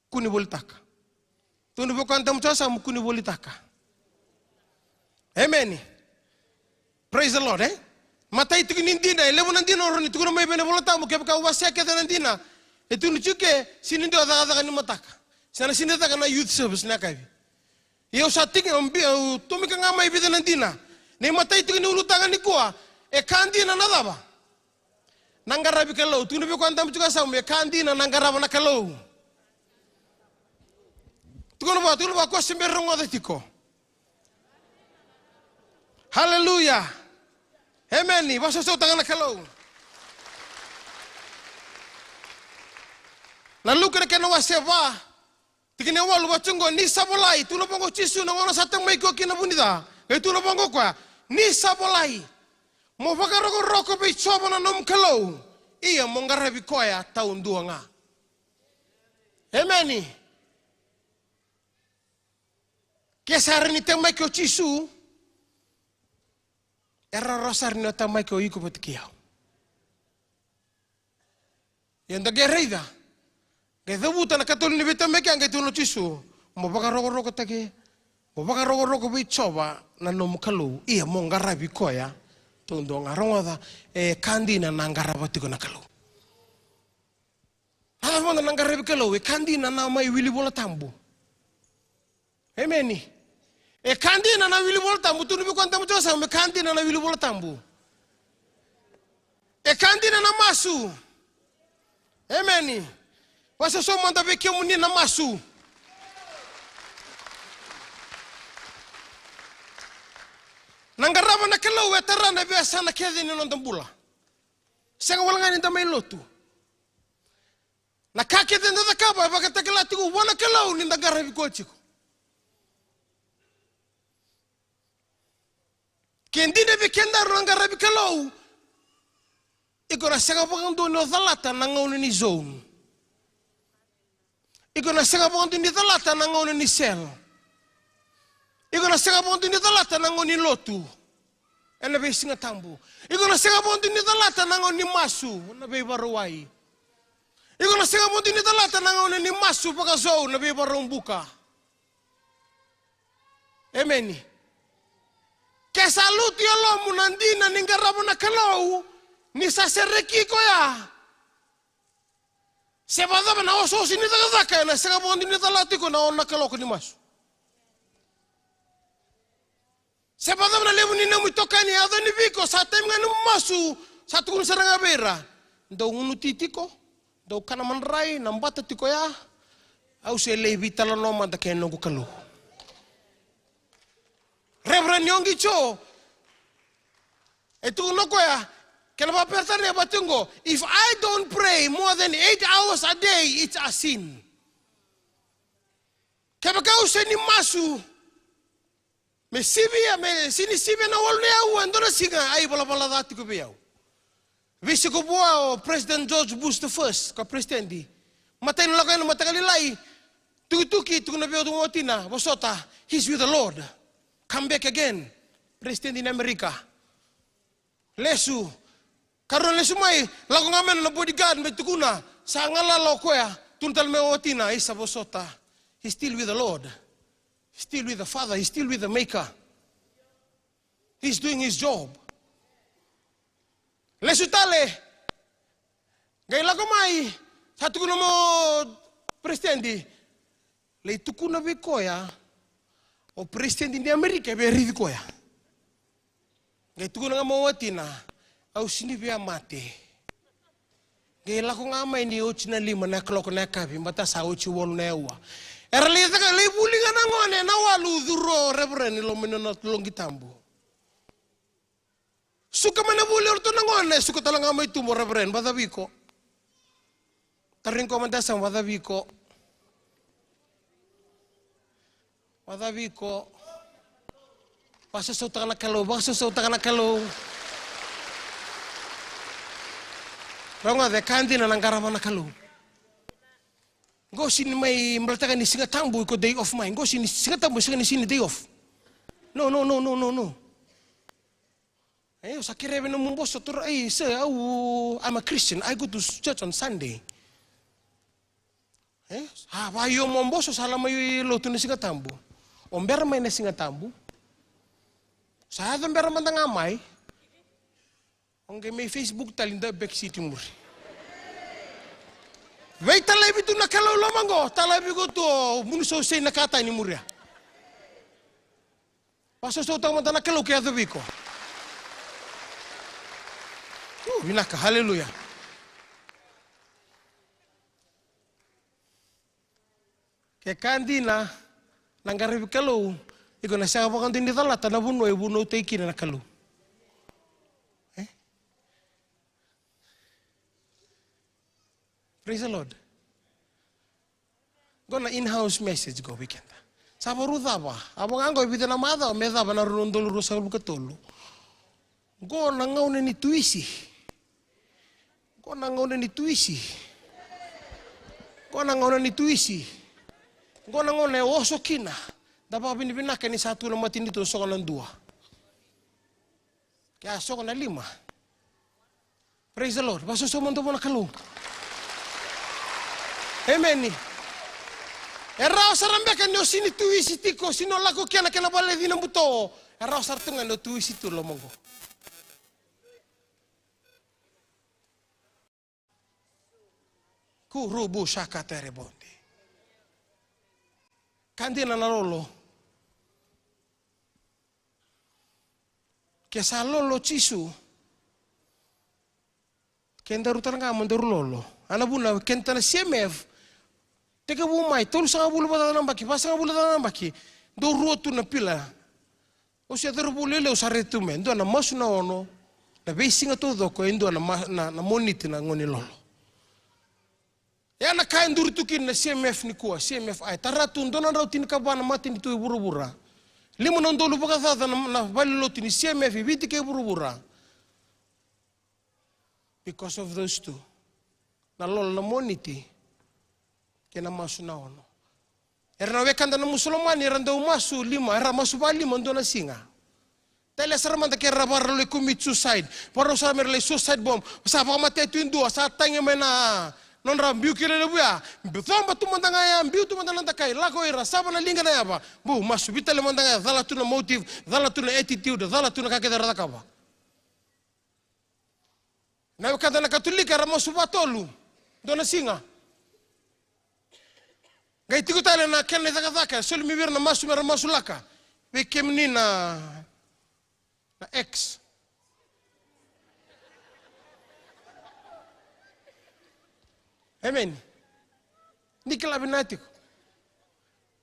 Kua ni volitaka. Tukuna vei koya e duri tiko e yasamu, kua ni volitaka. Emeni. Praise the Lord, e? Matai tiko ni dina, e levu na dina o rawa ni tukuna mai vei na iVola Tabu, kevaka o wasea kece na dina, e tukuni tiko ke, sega ni dua cakacaka ni mataka. Sa na sega ni caka na youth service na yakavi. Ia au sa tiki, au bi-, au tomika ga mai vica na dina. Na imatai tiko ni ulutaga nikua, e ka dina na cava? Na qaravi Kalou. Tukuna vei koya e duri tiko e yasamu, e ka dina na qarava na Kalou. Tukuna vua, tukuna vua, ko se bera ni rogoca tiko. Haleluya. Emeni. Vakasausau tale ga na Kalou. Na Luke na kena wase va, tikina e walu, vaka oqo, ni sa volai, tukuna vaqo o Jisu na gauna sa tamaiki koya kina na vunica. Qai tukuna vaqo o koya, ni sa volai, mo vakarokoroko vei Jiova na nomu Kalou, ia mo qaravi koya taudua ga. Emeni. Ke sa rawa ni tamaiki o Jisu, e rawarawa sara ni o tamaiki o iko vata kei au. Ia da qai raica, qai cavuta na katolu ni veitamaki, a qai tukuna o Jisu, mo vakarokorokotaki, mo vakarokoroko vei Jiova na nomu Kalou, ia mo qaravi koya taudua ga. Rogoca, e ka dina na qarava tiko na Kalou. A cava mada na qaravi Kalou? E ka dina na mai wili Vola Tabu. Emeni. E ka dina na wili Vola Tabu. Tukuna vei koya e duri tiko e yasamu, e ka dina na wili Vola Tabu. E ka dina na masu. Emeni. Vakasausau mada vei kemuni na masu. Na qarava na Kalou e tara na veiyasana kece ni noda bula. Sega wale ga ni da mai lotu. Na ka kece da cakava e vakatakila tiko vua na Kalou ni da qaravi koya tiko. Ke dina vei kedaru na qaravi Kalou, iko na sega vakadua ni o calata na gauna ni zone. Iko na sega vakadua ni calata na gauna ni cell. Iko na sega vakadua ni calata na gauna ni lotu. Ena veisigatabu. Iko na sega vakadua ni calata na gauna ni masu, na veivarauwai. Iko na sega vakadua ni calata na gauna ni masu vakazou, na veivaraubuka. Emeni. Ke sa lotu e yalomu na dina ni qarava na Kalou, ni sa sereki iko ya. Se vakacava na osooso ni cakacaka, ena sega vakadua ni calata tiko na ono na kaloko ni masu. Se vakacava na levu ni nomu itokani e yaco yani vei iko, sa taimi ga ni masu, sa tukuna sara ga vei ira, dou gunuti tiko, dou kana madrai, na bata tiko ya, au se lai veitalanoa mada kei na noqu Kalou. Reverend Yonggi Cho, e tukuna o koya, kena vakaperitania vata oqo, if I don't pray more than eight hours a day, it's a sin. Kevaka au sega ni masu, me sivia, me sega ni sivia na walu na aua e dua na siga, a ivalavala ca tiko vei au. Veisiko vua o President George Bush the first, ka president. Matai ni lako yani na mataka lailai, tukituki, tukuna vei au tu watina, vosota, he's with the Lord. Come back again. President ni Amerika. Lesu. Karua lesu mai, lako ga mai na bodyguard me tukuna, sa galala o koya, tukuna tale mai o watina, isa vosota. He's still with the Lord. He's still with the Father. He's still with the Maker. He's doing his job. Lesu tale. Qai lako mai, sa tukuna mo president. Lai tukuna vei koya, o president ni Amerika, e via raici koya. Qai tukuna ga mo watina, au sega ni via mate. Qai lako ga mai ni oti na lima na kaloko na yakavi, baleta sa oti walu na aua. Era lai caka, lai vuli ga na gone, na walu, curu o Reverend i loma ni nona loqi tabu. Suka mai na vuli o ratou na gone, suka tale ga mai tubu o Reverend, vacava iko? Tarogi koya mada sa vacava iko? Vacava iko? Vakasausautaka na Kalou, vakasausautaka na Kalou. Rogoca, e ka dina na qarava na Kalou. Qo sega ni mai baletaka ni Siga Tabu iko day off mai. Qo sega ni Siga Tabu, sega ni, sega ni day off. No, no, no, no, no, no. E, au sa kerea vei nomu boso, tura, ei, sir, au, I'm a Christian. I go to church on Sunday. E, a, vakaio mo boso, sa la mai lotu na Siga Tabu. O bera mai na Siga Tabu. Sa yaco bera mada ga mai. O qai mai Facebook tale, da back seat i muri. Veitalevi tu na Kalou loma qo, talevi iko tu o munu sausei na katani i muri ya. Vakasausautaka mada na Kalou ke yaco vei iko. U, vinaka, haleluya. Ke ka dina na qaravi Kalou, iko na sega vakadua ni calata na vanua e vunautaki kina na Kalou. E? Praise the Lord. Qo na in-house message qo vei keda. Sa vakarau cava. A vaka qo e vica na macawa me cava na rua na udolu ruasagavulu ka tolu. Qo na gauna ni tuisi. Qo na gauna ni tuisi. Qo na gauna ni tuisi. Qo na gauna e oso kina. Da vakavinavinaka ni sa tu na matanitu sogo na dua. Ke a sogo na lima. Praise the Lord. Vakasausautaka mada vua na Kalou. Emeni. E rawa sara beka ni o sega ni tuisi tiko, sega ni o lako kina kena vale cina buto. E rawa sara tu ga ni o tuisi tu loma qo. Kurubu sakaterebonde. Ka dina na lolo. Ke sa lolo Jisu, ke daru tale ga mo daru lolo. A na vuna keda na C M F, tekivu mai, tolusagavulu vakacaca na yabaki, vasagavulu vakacaca na yabaki, dau rua tu na pila. Au se cauravou lailai, au sa raica tu mai, dua na masu na ono, na veisiga taucoko, e dua na ma-, na, na Moniti na gauna ni lolo. Ia na ka e duri tu kina na C M F nikua, C M F I. Tara tu dua na drau tinikava na matanitu e vuravura. Lima na udolu vakacaca na, na valenilotu ni C M F i Viti kei vuravura. Because of those two. Na lolo na Moniti kei na masu na ono. Era na wekada na Musulomani, era dau masu lima, era masu vakalima dua na siga. Tale sara mada ke ra vakarau lai commit suicide. Vakarau sara me ra lai suicide bomb. Sa vakamatea tu e dua, sa tagi mai na, Nodra biu kina levu ya, biu coba tu mada ga ya, biu tu mada na dakai, lako ira, sava na liga na yava. Bu, masu, vei tale mada ga ya, cala tu na motive, cala tu na attitude, cala tu na ka kece era cakava. Na wekada na Katolika era masu vakatolu dua na siga. Qai tiko tale na kena icakacaka, soli mai vei ira na masu mera masulaka. Vei kemuni na, na X. Amen. Ni kila vinaka tiko.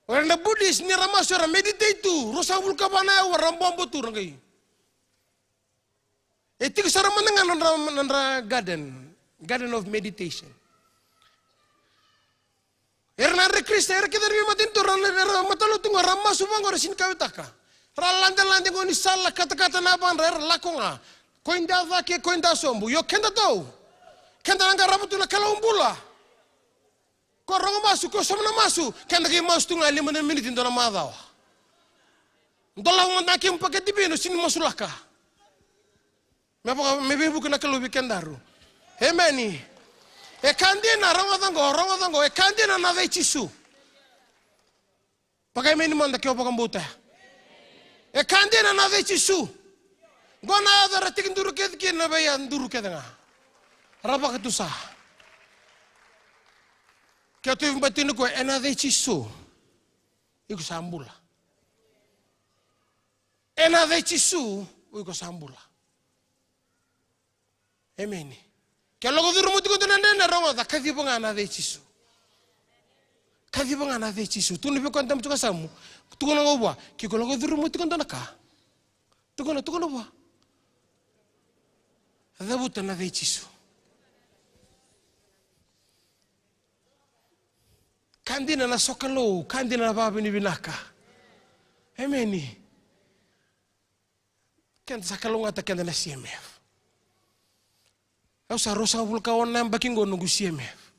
O ira na Buddhist ni ra masu era meditate tu, ruasagavulu ka va na aua ra bobo tu ra qai. E tiko sara mada ga na nodra, nodra garden, garden of meditation. Era na Hare Krishna, era kece era veimatanitu, era, era matalotu ga, era masu vaqo, era sini kauwaitaka. Ra ladelade qo ni sala, katakata na yavadra, era lako ga. Koi da cake, koi da sobu. Io keda tou. Keda na qarava tu na Kalou bula. Ko rogo masu, ko sauma na masu, keda qai masu tu ga lima na miniti dua na macawa. Dolava mada na kemu paketi vinu, sini masulaka. Me vaka, me veivuke na Kalou vei kedaru. Emeni. E ka dina, rogoca qo, rogoca qo, e ka dina na yaca i Jisu. Vakaemeni mada ke o vakabauta. E ka dina na yaca i Jisu. Qo na yaca era tekiduru kece kina na veiyaduru kece ga. Ra vakatusa. Ke o tauvi batini koya, ena yaca i Jisu. Iko sa bula. Ena yaca i Jisu, iko sa bula. Emeni. Ke lako curuma tiko dua na dredre, rogoca, kaciva ga na yaca i Jisu. Kaciva ga na yaca i Jisu. Tukuna vei koya na tamata tukasamu. Tukuna ga vua, ke ko lako curuma tiko dua na ka. Tukuna, tukuna vua. Cavuta na yaca i Jisu. Ka dina na sokalou, ka dina na vakavinavinaka. Emeni. Keda sa kalougata keda na C M F. Au sa ruasagavulu ka ono na yabaki qo noqu C M F.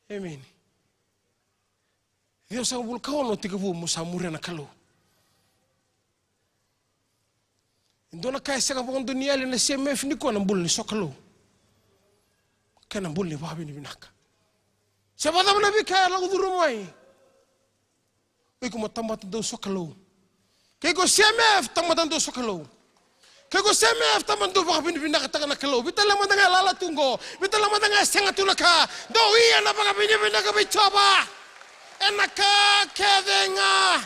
Emeni. Ciwasagavulu ka ono tekivu meu sa muria na Kalou. E dua na ka e sega vakadua ni yali ena C M F nikua na bula ni sokalou kei na bula ni vakavinavinaka. Se vakacava na veika e lako curuma mai, o iko mo tamata dau sokalou. Ke iko C M F, tamata dau sokalou. Ke iko C M F, tamata dau vakavinavinakataka na Kalou. Vei tale mada ga e lala tu qo, vei tale mada ga e sega tu na ka, dou ia na vakavinavinaka vei Jiova. Ena ka kece ga.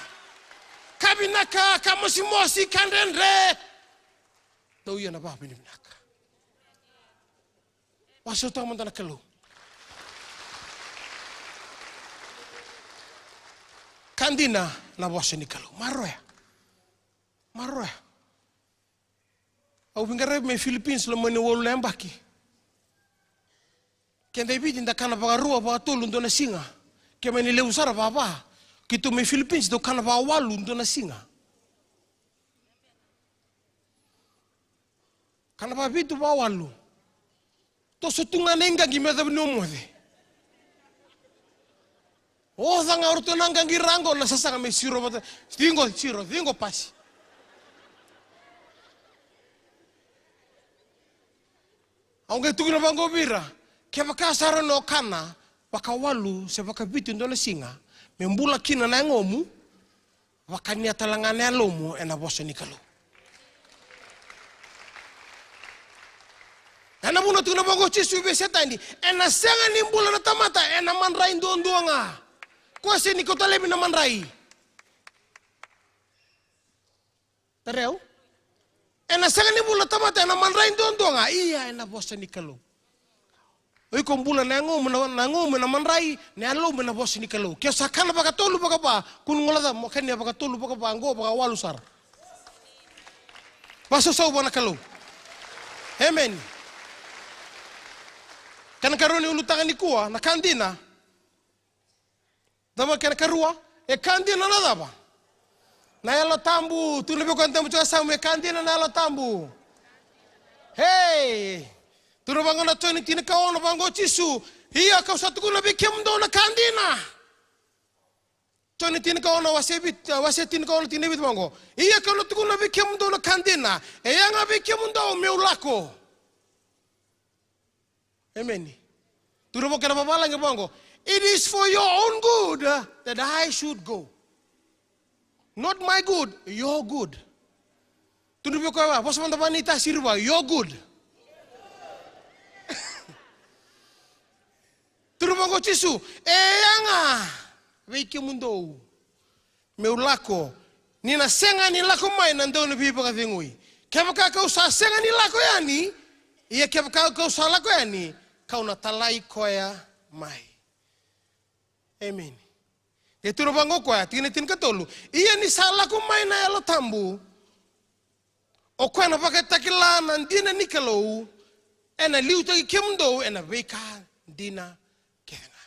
Ka vinaka, ka mosimosi, ka dredre. Dou ia na vakavinavinaka. Vakasautaka mada na Kalou. Ka dina na vosa ni Kalou. Maroroya. Maroroya. Au veiqaravi mai Philippines loma ni walu na yabaki. Keda i Viti da kana vakarua, vakatolu dua na siga. Ke mani levu sara, vava. Keitou mai Philippines dau kana vakawalu dua na siga. Kana vakavitu, vakawalu. Toso tu ga na iqaqi me yacova ni o moce. Oca ga o ratou na qaqi ra qo na sasaga me siro vata. Ciqo siro, ciqo pasi. Au qai tukuna vaqo vei ira, kevaka sa rawa ni o kana vakawalu se vakavitu e dua na siga me bula kina na yagomu, vakania tale ga na yalomu ena vosa ni Kalou. Ena vuna tukuna vaqo o Jisu vei Setani, ena sega ni bula na tamata ena madrai duadua ga. Koya sega ni kauta laivi na madrai. Tarai au. Ena sega ni bula na tamata ena madrai duadua ga, ia ena vosa ni Kalou. O iko bula na yagomu, na, na yagomu ena madrai, na yalomu ena vosa ni Kalou. Ke o sa kana vakatolu vakava, kua ni guileca, mo kania vakatolu vakava, qo vakawalu sara. Vakasausau vua na Kalou. Emeni. Kena karua ni ulutaga nikua, na ka dina. Cava kena karua? E ka dina na cava? Na Yalo Tabu. Tukuna vei koya na tamata tukasamu, e ka dina na Yalo Tabu. Hei! Tukuna vaqo na Joni tinikaono, vaqo o Jisu, ia kau sa tukuna vei kemudou na ka dina. Na tinikaono, wase vitu, wase tinikaono, tikina e vitu vaqo: Ia kau na tukuna vei kemudou na ka dina, e yaga vei kemudou meu lako. Emeni. Tukuna vaqo ena vavalagi vaqo: It is for your own good that I should go. Not my good, your good. Tukuna vei koya, vosa mada vakaNaita, siri vua, your good. Tukuna vaqo o Jisu: E yaga vei kemudou meu lako, ni na sega ni lako mai na dauniveivakacegui. Kevaka kau sa sega ni lako yani, ia kevaka kau sa lako yani, kau na talai koya mai. Emeni. E tukuna vaqo o koya, tikina tinikatolu: Ia ni sa lako mai na Yalo Tabu, o koya na Vakatakila, na dina ni Kalou, ena liutaki kemudou ena veika dina kece ga.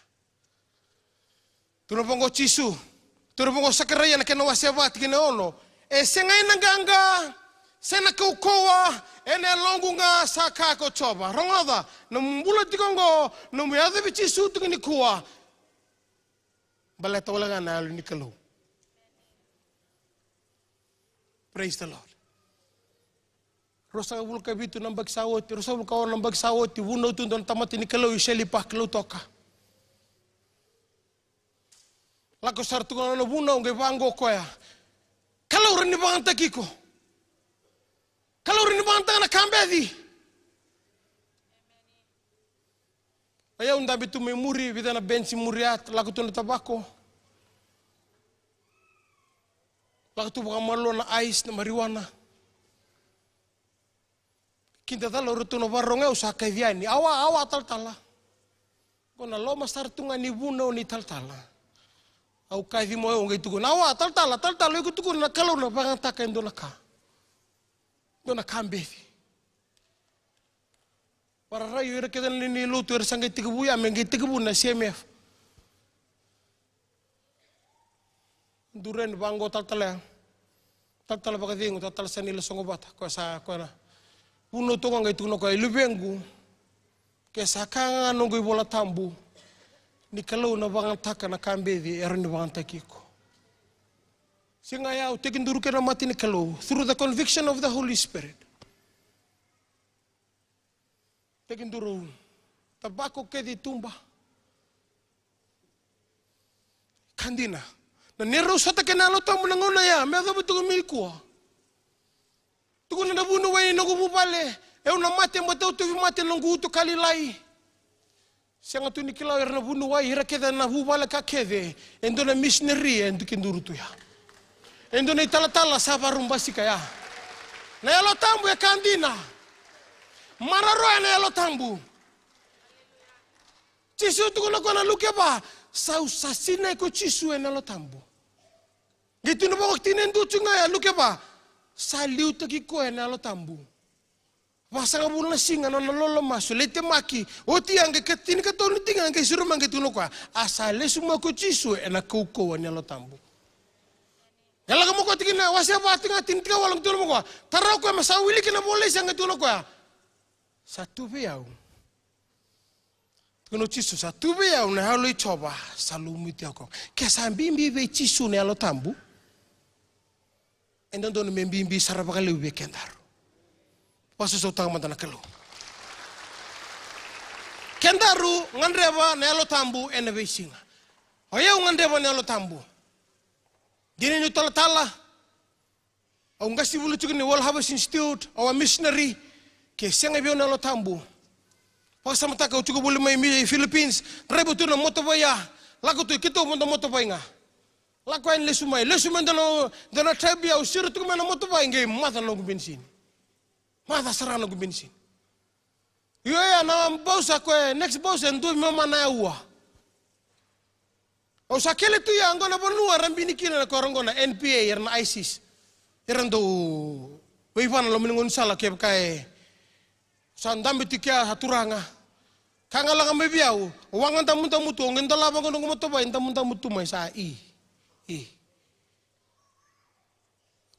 Tukuna vaqo o Jisu, tukuna vaqo o Sakaraia na kena wase va, tikina e ono: E sega ena qaqa se na kaukauwa, ena yaloqu ga, sa kaya ko Jiova. Rogoca, na nomu bula tiko oqo, nomu yacovi Jisu tiko nikua, baleta wale ga na Yalo ni Kalou. Praise the Lord. Ruasagavulu ka vitu na yabaki sa oti, ruasagavulu ka ono na yabaki sa oti, vunau tu e dua na tamata ni Kalou i Shelley Park, Lautoka. Lako sara tu ga na nona vunau, qai vaqo o koya: Kalou rawa ni vakayagataki iko. Kalou rawa ni vakayagataka na ka beci. O yau dabe tu mai muri, vica na bench muri, a lako tu na tavako. Lako tu vakamalua na ice, na marijuana. Kidacala o iratou na vakarorogo, au sa kaci yani. Awa, awa, talatala. Qo na loma sara tu ga ni vunau ni talatala. Au kaci mai, au qai tukuna: Awa, talatala, talatala, iko tukuna na Kalou na vakayagataka e dua na ka. Dua na ka beci. Vararai o ira kece na lewe ni lotu era sa qai tekivu ya, me qai tekivu na C M F. Duri yani vaqo o talatala ya. Talatala vakacegu, talatala Sanila Soqovata, koya sa, koya na vunau toka, qai tukuna o koya: I luvequ, ke sa kaya ga noqu iVola Tabu ni Kalou na vakayagataka na ka beci, e rawa ni vakayagataki iko. Siga ya au tekiduru kina na mata ni Kalou, through the conviction of the Holy Spirit. Tekiduru. Tavako kece i tuba. Ka dina. Na neirau sota kei na Yalo Tabu na gauna ya me yacova tiko mai nikua. Tukuna na vuniwai ni noqu vuvale, e, au na mate, baleta au tauvi mate na noqu uto ka lailai. Sega tu ni kila o ira na vuniwai, ira kece na vuvale ka kece, e dua na misinari e tekiduru tu ya. E dua na italatala sa vakarau basika ya. Na Yalo Tabu e ka dina. Maroroya na Yalo Tabu. Jisu tukuna o koya ena Luke va, sa, sa sinai ko Jisu ena Yalo Tabu. Qai tukuna vaka o tikina e dua tu ga ya, Luke va, sa liutaki koya ena Yalo Tabu. Vasagavulu na siga na nona lolo masu, lai temaki, oti ya qai ka tinikatolu ni tikina, qai siro mai qai tukuna o koya, a sa lesu mai ko Jisu ena kaukauwa ni Yalo Tabu. Qai lako mai o koya tikina, wase va, tikina tini, tikina walu, qai tukuna mai o koya, tara o koya me sa wili kina volai, sa qai tukuna o koya, sa tu vei au. Tukuna o Jisu, sa tu vei au na Yalo i Jiova, sa lumuti au. Ke sa bibi vei Jisu na Yalo Tabu, e dodonu me bibi sara vakalevu vei kedaru. Vakasausau tale mada na Kalou. Kedaru gadreva na Yalo Tabu ena veisiga. O yau gadreva na Yalo Tabu. Dina niu talatala, au qase voli tiko ni World Harvest Institute, au a missionary, ke sega vei au na Yalo Tabu. Vakasamataka, au tiko voli mai mi-, Philippines, draiva tu na motovoia, lako tu keitou mada motovoia ga. Lako yani lesu mai, lesu mai dua na, dua na tribe, au siro tiko mai na motovoia, qai maca na noqu benisini. Maca sara na noqu benisini. Io, ia na bausa ko e, next bausa e dua me mana e ua. Au sa kele tu ia, qo na vanua era bini kina na, ko era qo na N P A, era na ISIS. Era dau veiva na loma ni gaunisala kevaka e. Sa dabe tiko ya, sa turaga. Ka ga lako mai vei au, au a ga damudamu tu, au qai dolava qo noqu motovoia, damudamu tu mai sa i, i.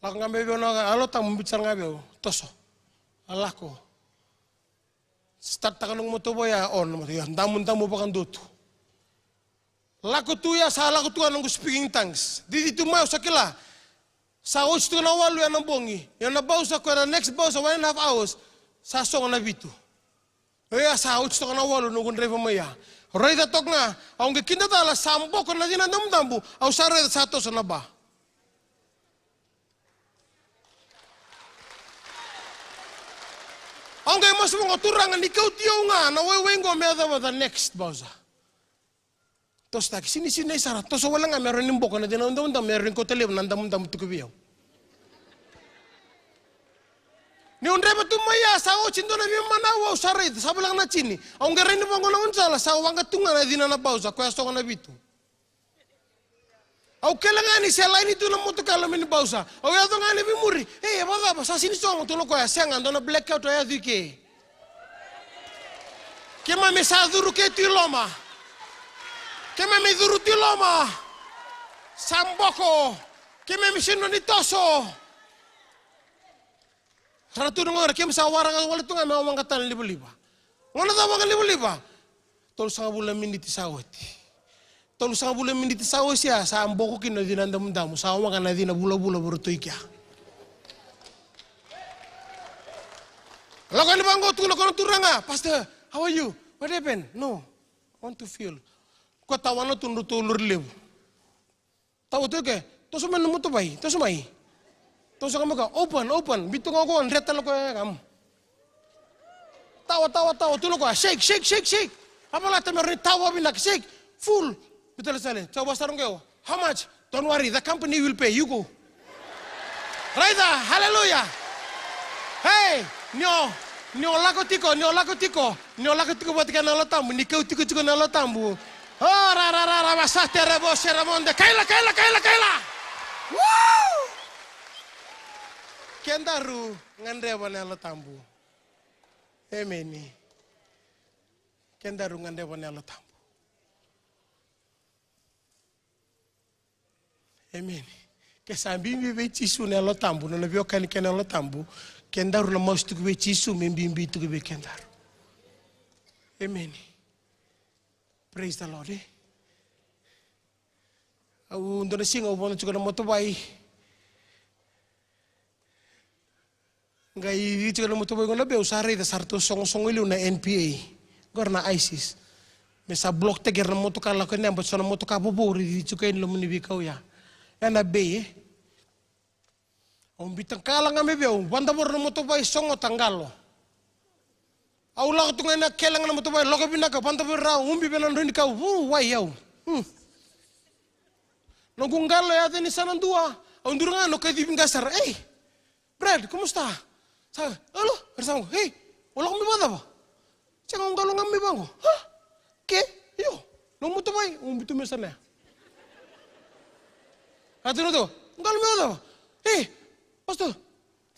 Lako ga mai vei au na Yalo Tabu, biuta sara ga vei au, toso. A lako. Start taka noqu motovoia, on na motovoia, damudamu vakadua tu. Lako tu ya, sa lako tu ga noqu speaking tongues. Cici tu mai au sa kila. Sa oti tu ga na walu ena bogi. Ia na bausa, koya na next bausa, one and a half hours. Sa sogo na vitu. Ia sa oti toka na walu noqu draiva mai ya. Raica toka ga, au qai kidacala sa boko na cina damudamu, au sa raica sa toso na ba. Au qai masu vaqo, Turaga, ni kauti au ga na waiwai qo me yacova the next bausa. Tosotaki, sini, sini sara, toso wale ga me rawa ni boko na cina damudamu, me rawa ni kauta levu na damudamu tuku vei au. Niu draiva tu mai ya sa oti dua na veimanau au sa raica, sa voleka na tini. Au qai rai ni vaqo na gaunisala, sa waqa tu ga na cina na bausa, koya sogo na vitu. Au kele ga ni se laini tu na motoka loma ni bausa. Au yaco ga ni veimuri. Ei, e vakacava, sa sini sogo, tukuna o koya, sega, dua na blackout a yaco i ke. Keimami sa curu ke tu i loma. Keimami curu tu i loma. Sa boko. Keimami sega ni toso. Sa ra tu na gauna keimami sa waraka wale tu ga me waqa tale na livaliva. Gauna cava waqa livaliva? Tolusagavulu na miniti sa oti. Tolusagavulu na miniti sa oti ya, sa boko kina na cina damudamu, sa waqa na cina vulavula vei ratou i kea. Lako yani vaqo, tukuna o koya na turaga, "Pastor, how are you? What happened?" "No, I want to feel." Koya tawana tu nodratou lori levu. Tawa tu ke, toso mai na motobai, toso mai. Toso ga mai ka, "Open, open." Biu tu ga o koya, dreta tale o koya e kam. Tawa, tawa, tawa, tukuna o koya, "Shake, shake, shake, shake." A valata me rawa ni tawa vinaka, shake, full. Biu tale sara, tawa sara ga o koya, "How much?" "Don't worry, the company will pay, you go." Raica, hallelujah. Hey, ni o, ni o lako tiko, ni o lako tiko. Ni o lako tiko vata kei na Yalo Tabu, ni kau tiko tiko na Yalo Tabu. O ra ra ra ra, vasa tere vo sera vonde, kaila, kaila, kaila, kaila. Woo! Kedaru gadreva na Yalo Tabu. Emeni. Kedaru gadreva na Yalo Tabu. Emeni. Ke sa bibi vei Jisu na Yalo Tabu, na nona veiwekani kei na Yalo Tabu, kedaru na masu tiko vei Jisu me bibi tiko vei kedaru. Emeni. Praise the Lord, eh? Au dua na siga au vodo tiko na motobai. Qai cici tiko na motobai qo na Beu, sa raica sa ratou sogosogo i liu na N P A. Qori na ISIS. Me sa block-taki ira na motoka lako yani, but so na motoka vovou ra cici tiko yani loma ni veikau ya. Ena Bay, e. Au biuta qala ga mai vei au, vadavora na motobai, sogota qalo. Au lako tu ga ena kele ga na motobai, lako vinaka, vadavora, ubi vei na drau ni kau, vu, wai au. Hmm. Noqu qalo e yaco yani sa na dua, au duri ga na kacivi qase sara, ei! Brad, como está? Sa, alo, era sa, hey, o lako mai vakacava? Sega, o qalo ga mai vaqo. Ha? Ke? Io, nomu motobai, ubi tu mai sa na ya. A tu na tu, o qalo mai vakacava? Hey, pastor,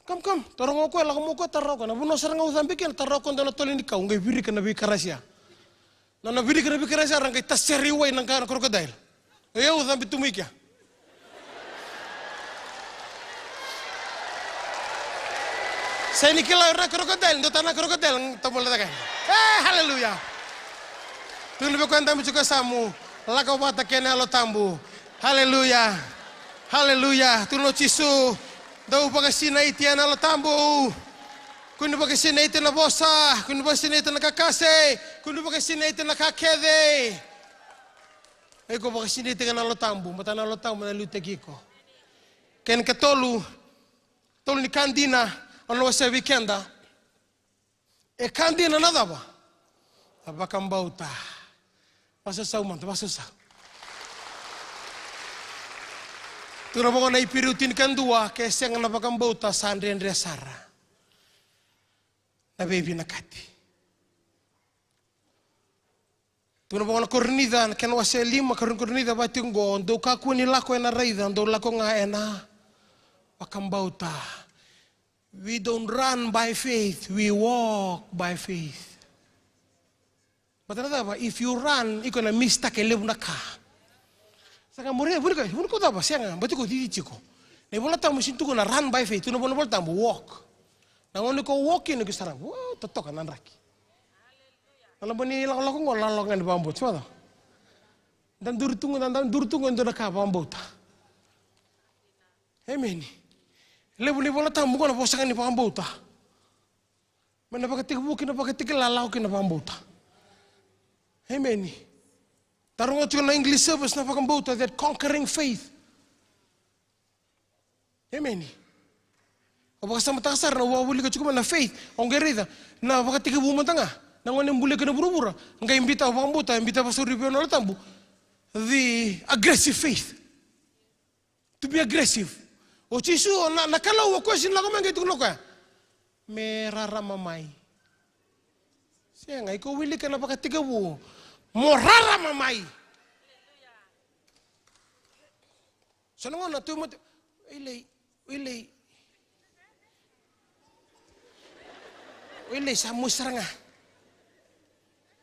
come, come, taroga o koya, lako mai o koya, taroga o koya. Na vanua sara ga au cabe kina, taroga o koya dua na tole ni kau, qai virika na veikarasia. Na, na virika na veikarasia, ra qai tasere i wai na ka na crocodile. Io, au cabe tu mai kea. Sa ni kila na crocodile, dua tale na crocodile, tabola cake. E, haleluya. Tukuna vei koya dabe tiko e yasamu, lako vata kei na Yalo Tabu. Haleluya. Haleluya. Tukuna o Jisu, dou vakasinaiti ena Yalo Tabu. Kua ni vakasinaiti ena vosa, kua ni vakasinaiti ena kakase, kua ni vakasinaiti ena ka kece. Iko vakasinaiti ga na Yalo Tabu, baleta na Yalo Tabu na liutaki iko. Kena ikatolu, tolu ni ka dina, au na wasea vei keda. E ka dina na cava? Na vakabauta. Vasausau mada, vasausau. Tukuna vaqo na Iperiu tinikadua, ke sega na vakabauta sa dredre sara na veivinakati. Tukuna vaqo na Korinica, na kena wase e lima, Kori-, Korinica, vaka tiko qo, dou kakua ni lako ena raica, dou lako ga ena vakabauta. We don't run by faith, we walk by faith. Baleta na cava, if you run, iko na miss-taka e levu na ka. Sa ka muria, vuni ka, vuni ko cava, sega, baleta iko cici tiko. Na iVola Tabu e sega ni tukuna run by faith, tukuna vaqo na iVola Tabu, walk. Na gauna iko walk kina, iko sara, wow, totoka na draki. Na loma ni lakolako qo, lakolako ga ni vakabauta, sa vacava? Da duri tu ga, da, da duri tu ga e dua na ka vakabauta. Emeni. Levu ni iVola Tabu qo na vosa ga ni vakabauta. Mai na Vakatekivu ki na Vakatekila, lako ki na vakabauta. Emeni. Da rogoca tiko na English service na vakabauta, that conquering faith. Emeni. Au vakasamataka sara na, au wilika tiko mai na faith, au qai raica na Vakatekivu mada ga, na gone buli kei na vuravura, qai biuta vakabauta, e biuta vakasauri vei au na Yalo Tabu. The aggressive faith. To be aggressive. O Jisu, o na, na Kalou, o koya sega ni lako mai qai tukuna o koya, me rarama mai. Sega, iko wilika na Vakatekivu, mo rarama mai. So na gauna tu mate, o Ilai, o Ilai. O Ilai sa mosi sara ga.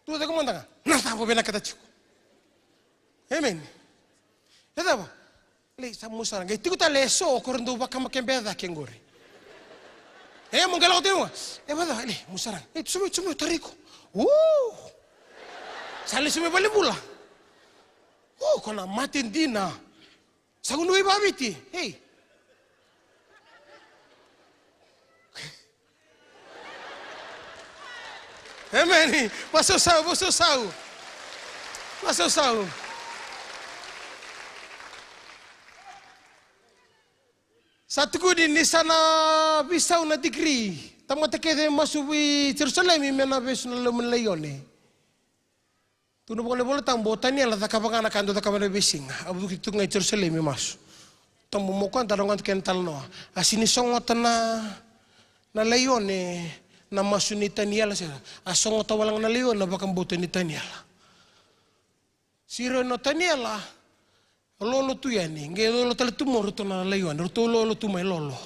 Tu cake mada ga, na cava vinakata tiko. Emeni. E cava? Ilai sa mosi sara ga. E tiko tale eso ko ra dau vakamakebe cake qori. E mo qai lako tiko. E vacava, Ilai, mosi sara ga. E, tu sobu, tu sobu, tara iko. U! Sa lesu mai valenibula. U, ko na mate dina. Sa kua ni vakaviti. Ei. Emeni. Vasausau, vasausau. Vasausau. Sa tukuni ni sa na veisau na tikiri. Tamata kece masu vei Jerusalemi me na vesu na loma ni laione. Tukuna vaqo na iVola Tabu, o Taniela cakava ga na ka e dau cakava ena veisiga. A vuki tu ga i Jerusalemi masu. Tabu mo koya, da rogoca kena italanoa. A sega ni sogota na, na laione na masu nei Taniela, se a sogota wale ga na laione na vakabauta nei Taniela. Siro na Taniela, lolo tu yani, qai lolo tale tu mai o ratou na laione, ratou lolo tu mai lolo.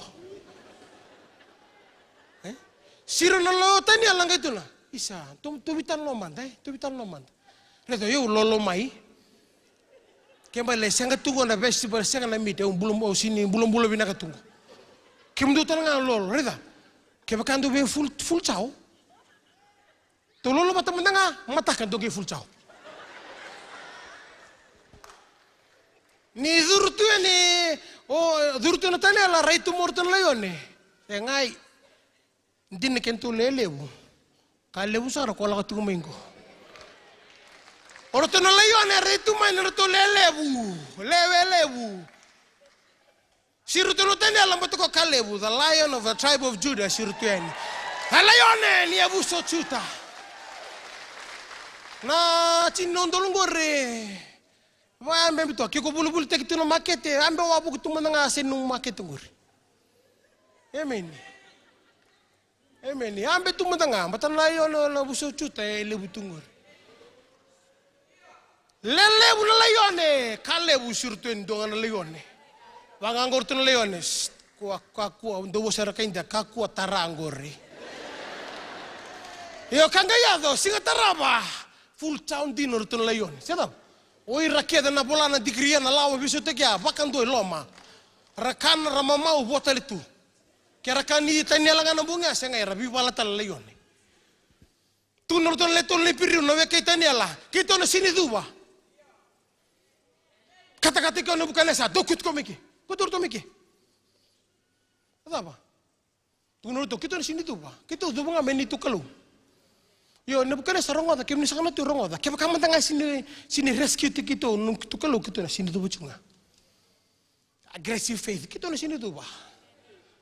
E? Siro na lolo o Taniela qai tu na. Isa, tou, tou veitalanoa mada, e? Tou veitalanoa mada. Raica, o yau lolo mai. Keba, e sega tu qo na festival, sega na meat, au bula, au sega ni bulabula vinaka tu qo. Kemudou tale ga lolo, raica. Kevaka dou via full, full chow. Tou lolo vata mada ga, mataka dou qai full chow. Ni curu tu yani, o, curu tu na Taniela, rai tu mai o ratou na laione. E qai, dina kedatou lewe levu. Ka levu sara ko lako tiko mai qo. O ratou na laione, rai tu mai na ratou lewe levu. Lewe levu. Siro tu na Taniela, baleta ko Kalevu, the Lion of the tribe of Judah, siro tu yani. A laione ni yavusa o Juta. Na tini na udolu qori. Vakayabe tu, ke ko vulivulitaki tu na makete, yabe wavoki tu mada ga se nomu makete qori. Emeni. Emeni. Yabe tu mada ga, baleta na laione, na yavusa o Juta e levu tu qori. Lelevu na laione, Kalevu siro tu yani dua ga na laione. Vaka qori tu na laione, "Shh, kua, kakua, dou vosa era kai Idia, kakua tara qori." Io, ka qai yaco, sega tarava, full chow dina o ratou na laione. Se cava? O ira kece na vola na tikiri, na lawa veisautaki, a vakadua i loma. Ra kana, ra mamau, vo tale tu. Ke ra kani Taniela ga na bogi, a sega, era veivala tale na laione. Tukuna o ratou na le tolu na Iperiu, na weka i Taniela, keitou na sega ni cuva. Katakata i ke o Nepukanesa, dou kauti koya mai ke. Kauti ratou mai ke. A cava? Tukuna o ratou, keitou na sega ni cuva. Keitou cuva ga mai neitou Kalou. Io, Nepukanesa, rogoca, kemuni saka na tu, rogoca. Kevaka mada ga sega ni, sega ni rescue-taki keitou na neitou Kalou, keitou na sega ni cuva tiko ga. Aggressive faith. Keitou na sega ni cuva.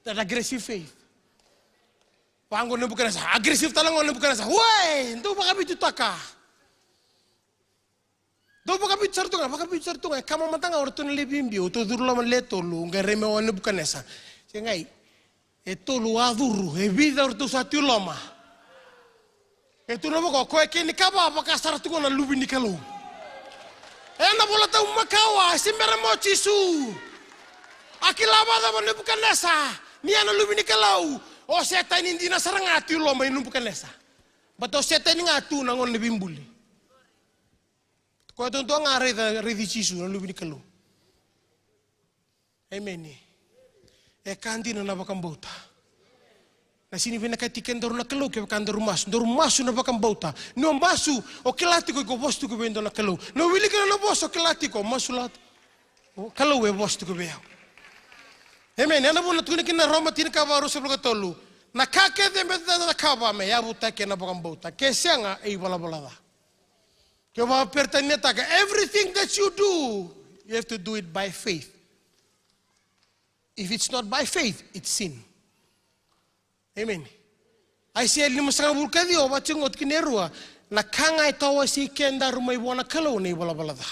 That aggressive faith. Vaqo o Nepukanesa. Aggressive tale ga o Nepukanesa. Wei! Dou vakavitutaka. Dou vakaviti sara tu ga, vakaviti sara tu ga. E kama mada ga o ratou na lewe bibi. O ratou curu loma na le tolu. Qai rai mai o Nepukanesa. Se qai. E tolu a curu, e vica o ratou sa tu i loma. E tukuna vaqo, o koya kei na ikava, vaka sara tu ga na Luve ni Kalou. Ena iVola Tabu makawa, e se bera mai o Jisu. A kila vakacava o Nepukanesa, ni o na Luve ni Kalou, o Setani dina sara ga tu i loma i Nepukanesa. Baleta o Setani ga tu na gone veibuli. Koya duadua ga raica, raici Jisu, na Luve ni Kalou. Emeni. E ka dina na vakabauta. Na sega ni vinakati kedaru na Kalou kevaka daru masu. Daru masu na vakabauta. Ni o masu, o kila tiko iko vosa tiko vei dua na Kalou. Ni o wilika na nona vosa, o kila tiko, o masulaka. O Kalou e vosa tiko vei au. Amen. Ena vuna tukuni kina na Roma tinikava, ruasagavulu ka tolu. Na ka kece me da cakava me yavutaki ena vakabauta. Ke sega, e ivalavala ca. Ke o vakaperitaniataka, everything that you do, you have to do it by faith. If it's not by faith, it's sin. Amen. Aisea limasagavulu ka ciwa, vati goti kina e rua. Na ka ga e tawasei kedaru mai vua na Kalou na ivalavala ca.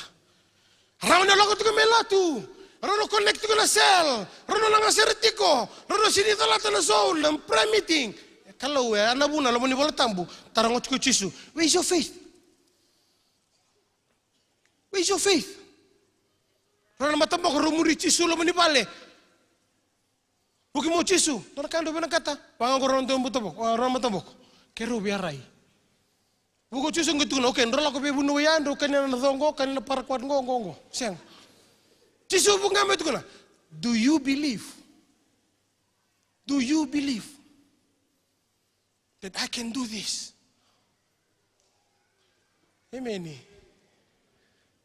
Rawa ni o lako tiko mai lotu, rawa ni o connect tiko na cell, rawa ni o lagasere tiko, rawa ni o sega ni calata na zone, na prayer meeting. Kalou e a na vuna loma ni Vola Tabu, taroga tiko o Jisu. Where is your faith? Where is your faith? Rau na mataboko, rau muri Jisu loma ni vale. Vuki mo Jisu, dua na ka drau vinakata. Vaka oqo rau na dau mataboko, rau na mataboko. Ke rau via rai. Vuki o Jisu qai tukuna, okay, drau lako vei vuniwai ya, drau kania na co qo, kania na paraquat qo, qo, qo. Sega. Jisu vuki ga mai tukuna, do you believe? Do you believe that I can do this? Emeni.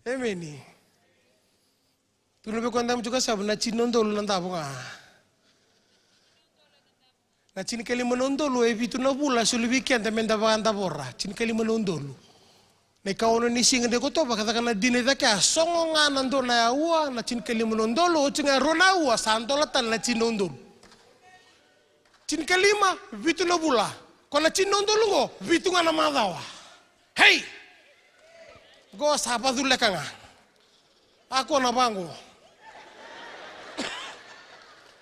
Emeni. Tukuna vei koya damu tiko sa, na tini na udolu na davo ga. Na tinikalima na udolu e vitu na vula, soli vei keda me da vakadavora. Tinikalima na udolu. Na ikaono ni siga de koto vakacaka na dina i cake a sogo ga na dua na aua, na tinikalima na udolu, oti ga e rua na aua, sa dola tale na tini na udolu. Tinikalima, vitu na vula. Ko na tini na udolu qo, vitu ga na macawa. Hei! Qo sa vaculeka ga. A ko na vaqo.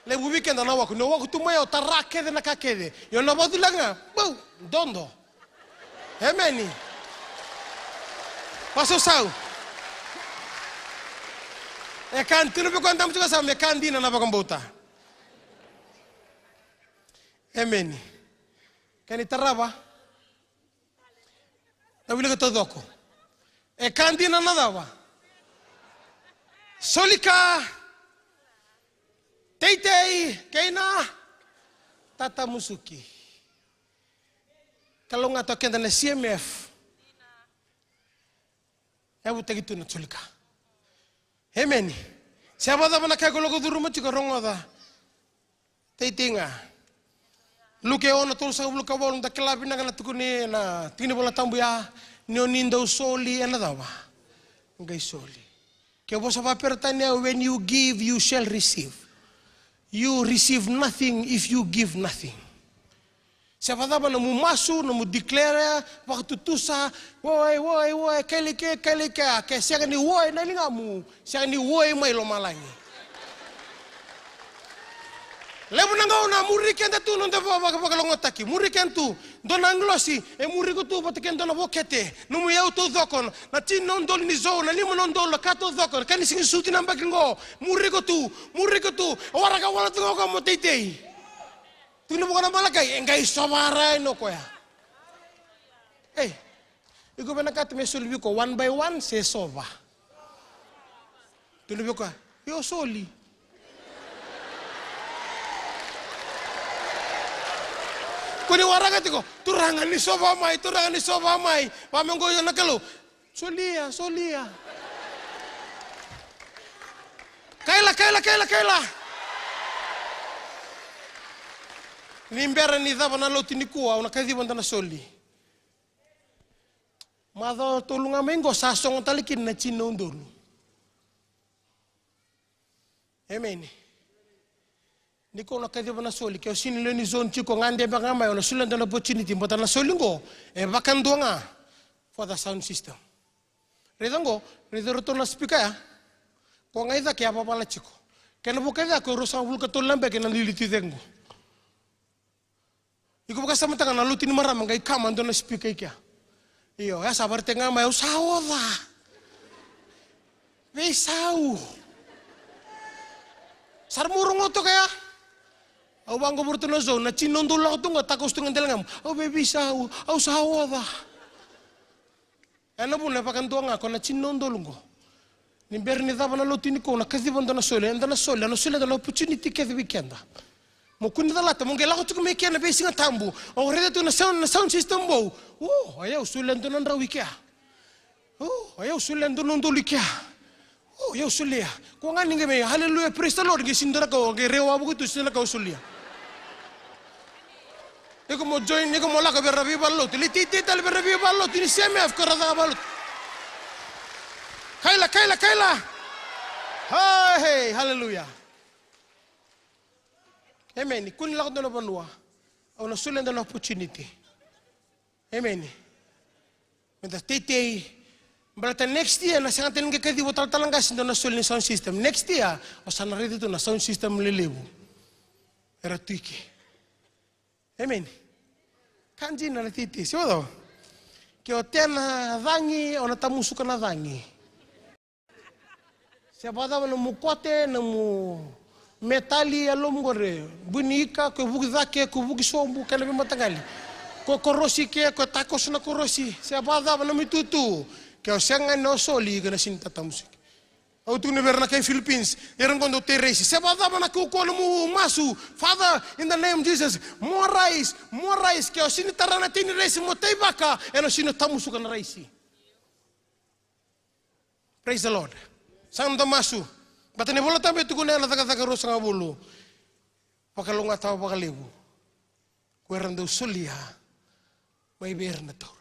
Levu vei keda na wako, ni o wako tu mai o tara kece na ka kece. Io na vaculeka ga, bau, dodo. Emeni. Vasausau. E ka dina vei koya damu tiko sa, me ka dina na vakabauta. Emeni. Kena itarava. Na wilika taucoko. E ka dina na cava? Soli ka. Teitei. Kei na tatamusuki. Kalougata o keda na C M F. Yavutaki tu na soli ka. Emeni. Se vakacava na ka iko lako curuma tiko, rogoca. Teitei ga. Luke ono, tolusagavulu ka walu, da kila vinaka na tukuni na tiki ni Vola Tabu ya, ni o ni dau soli ena cava? Qai soli. Ke vosa vakaperitania, when you give, you shall receive. You receive nothing if you give nothing. Se vakacava nomu masu, nomu declare, vakatutusa, woi, woi, woi, kailike, kailike, ke sega ni woi na ligamu, sega ni woi mai lomalagi. Levu na gauna muri keda tu noda va-, va-, vakalogotaki, muri keda tu, dua na agilosi e muri iko tu vata kei dua na vokete, nomu iyau taucoko, na tini na udolu ni zou, na lima na udolu, na ka taucoko, na ka ni siga ni sucu na yabaki qo, muri iko tu, muri iko tu, waraka wale tu ga o koya mo teitei. Tukuna vua na Malakai, e qai sova yani o koya. Ei, iko vinakata me soli vei iko one by one se sova? Tukuna vei koya, io soli. Ko ni waraka tiko, Turaga ni sova mai, Turaga ni sova mai. Vaka me qo, io na Kalou. Solia, solia. Kaila, kaila, kaila, kaila. Ni bera ni cava na lotu nikua, au na kaciva dua na soli. Macawa tolu ga mai qo sa sogo tale kina na tini na udolu. Emeni. Ni ko na kaciva na soli, ke o sini lewe ni zone tiko, gade beka ga mai, o na solia dua na opportunity, baleta na soli qo e vakadua ga for the sound system. Raica qo, raica ratou na speaker ya. Ko ga i cake a vavala tiko. Kena vuka i cake o ruasagavulu ka tolu na beke na lili tu i cake qo. Iko vakasamataka na lotu ni marama qai kama dua na speaker i kea. Io, ya sa varetaki ga mai, au sa oca. Veisau. Sa ra mau rogo toka ya. Au vaqo vei ratou na zone, na tini na udolu lako tu qo, takoso tu ga dela ga. Au vei, veisau, au sa oca. Ena vuna e vakadua ga ko na tini na udolu qo. Ni bera ni cava na lotu nikua, na kaciva dua na soli, eda na soli, ena soli, eda na opportunity kece vei keda. Mo kua ni calata, mo qai lako tiko mai kea na veisiga tabu. O raica tu na sound, na sound system bou. O, o yau solia dua na drau i kea. O, o yau solia dua na udolu i kea. O, o yau solia. Kua ga ni qai mai, hallelujah, praise the Lord, qai sega ni dua na ka, qai rewa vuki tu, sega ni dua na ka o solia. Iko mo join, iko mo lako vei ira na veivalenilotu. Lai teitei tale vei ira na veivalenilotu, ni C M F, ko ira na caka valenilotu. Kaila, kaila, kaila. Hey, hey, hallelujah. Amen. Kua ni lako dua na vanua. Au na solia dua na opportunity. Amen. Meda teitei. Baleta next year na sega tale ni qai kaciva o talatala qase dua na soli ni sound system. Next year, o sa na raica tu na sound system lelevu. Era tu i ke. Amen. Ka dina na teitei. Se vakacava? Ke o tea na cagi, o na tamusuka na cagi. Se vakacava nomu kote, nomu metali e yalomu qori, bui ni ika, ko vuki cake, ko vuki sobu, kena veimataqali. Ko korosi ke, ko takoso na korosi. Se vakacava nomu itutu, ke o sega ni o soli, iko na sega ni tatamusuki. Au tukuna vei ira na kai Philippines, ira qo dau tei raisi. Se vakacava na kaukauwa nomu masu, Father, in the name of Jesus, more rice, more rice. Ke o sega ni tara na tei ni raisi mo teivaka, ena sega ni tamusuka na raisi. Praise the Lord. Sa noda masu. Baleta na iVolatabu e tukuna ena Cakacaka ruasagavulu. Vakalougatataka vakalevu ko ira dau solia mai vei ira na taura.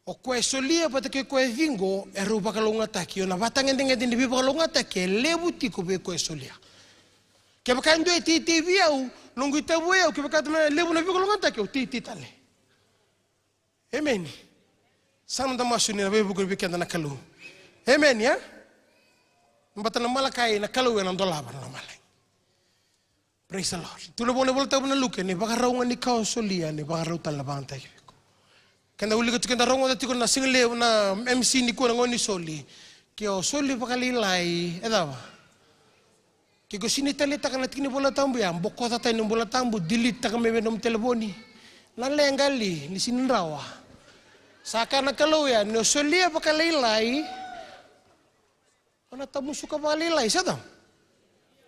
O koya e solia vata kei koya e ciqo, erau vakalougatataki. Io, na ivakatagedegede ni veivakalougatataki e levu tiko vei koya e solia. Kevaka e dua e teitei vei au, noqu itavi o yau, kevaka e levu na veivakalougatataki, au teitei tale. Amen. Sa noda masu ni na veivuke vei keda na Kalou. Amen, ia? Baleta na Malakai, na Kalou ena dolava na lomalagi. Praise the Lord. Tukuna vua na iVolatabu na Luke, na ivakarau ga ni ka o solia, na ivakarau tale na vakayagataki vei iko. Keda wilika tiko, keda rogoca tiko na siga levu na M C nikua na gauna ni soli. Ke o soli vakalailai, e cava? Ke ko sega ni taleitaka na tiki ni iVolatabu ya, bokoca tani na iVolatabu, delete-taka mai vei nomu telefoni. Na leqa li, ni sega ni rawa. Sa kaya na Kalou ya, ni o solia vakalailai, o na tamusuka vakalailai, se cava?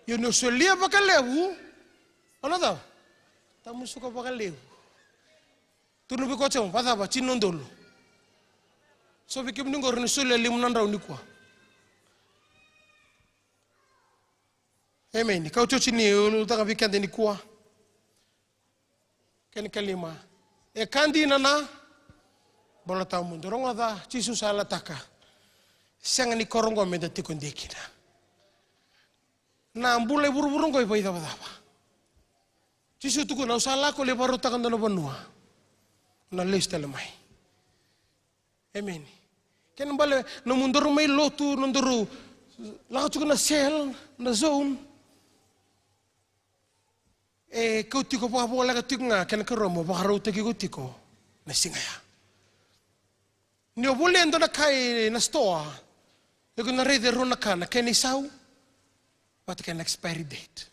Ia ni o solia vakalevu, o na cava? Tamusuka vakalevu. Tukuna vei koya, vakacava, tini na udolu. So vei kemuni qori ni solia lima na drau nikua. Amen. Ka otioti ni ulutaga vei keda nikua. Kena ikalima. E ka dina na bula tawamudu. Rogoca, Jisu sa yalataka. Sega ni koro oqo meda tiko dei kina. Na bula e vuravura oqo e vakaicavacava. Jisu tukuna, au sa lako lai vakarautaka dua na vanua. Na lesu tale mai. Amen. Kena ibalebale, nomudaru mai lotu, nodaru lako tiko na cell, na zone. E kau tiko vakavoleka tiko ga, kena ikarua mo vakarautaki iko tiko na siga ya. Ni o volia e dua na ka ena sitoa, iko na raica e rua na ka, na kena isau vata kei na expiry date.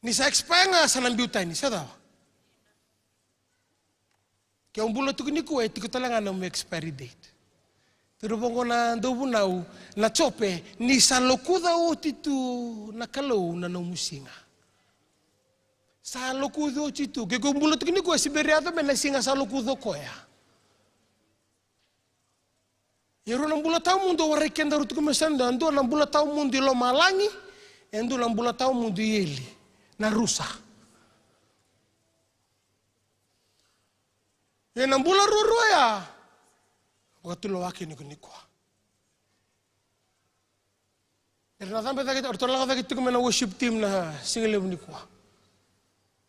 Ni sa expire ga sa na biu tani, se cava? Ke o bula tiko nikua e tiko tale ga na nomu expiry date. Tukuna vaqo na dauvunau, na Jope, ni sa lokuca oti tu na Kalou na nomu siga. Sa lokuci oti tu. Ke ko bula tiko nikua e se bera ni yaco mai na siga sa lokuca o koya. E rua na bula tawamudu, au warai kedaru tiko mai, sa dua, dua na bula tawamudu i lomalagi, e dua na bula tawamudu i eli, na rusa. Ia na bula ruarua ya, vakatulewa kina ko nikua. Era na cabe cake, eratou lako cake tiko mai na worship team na siga levu nikua.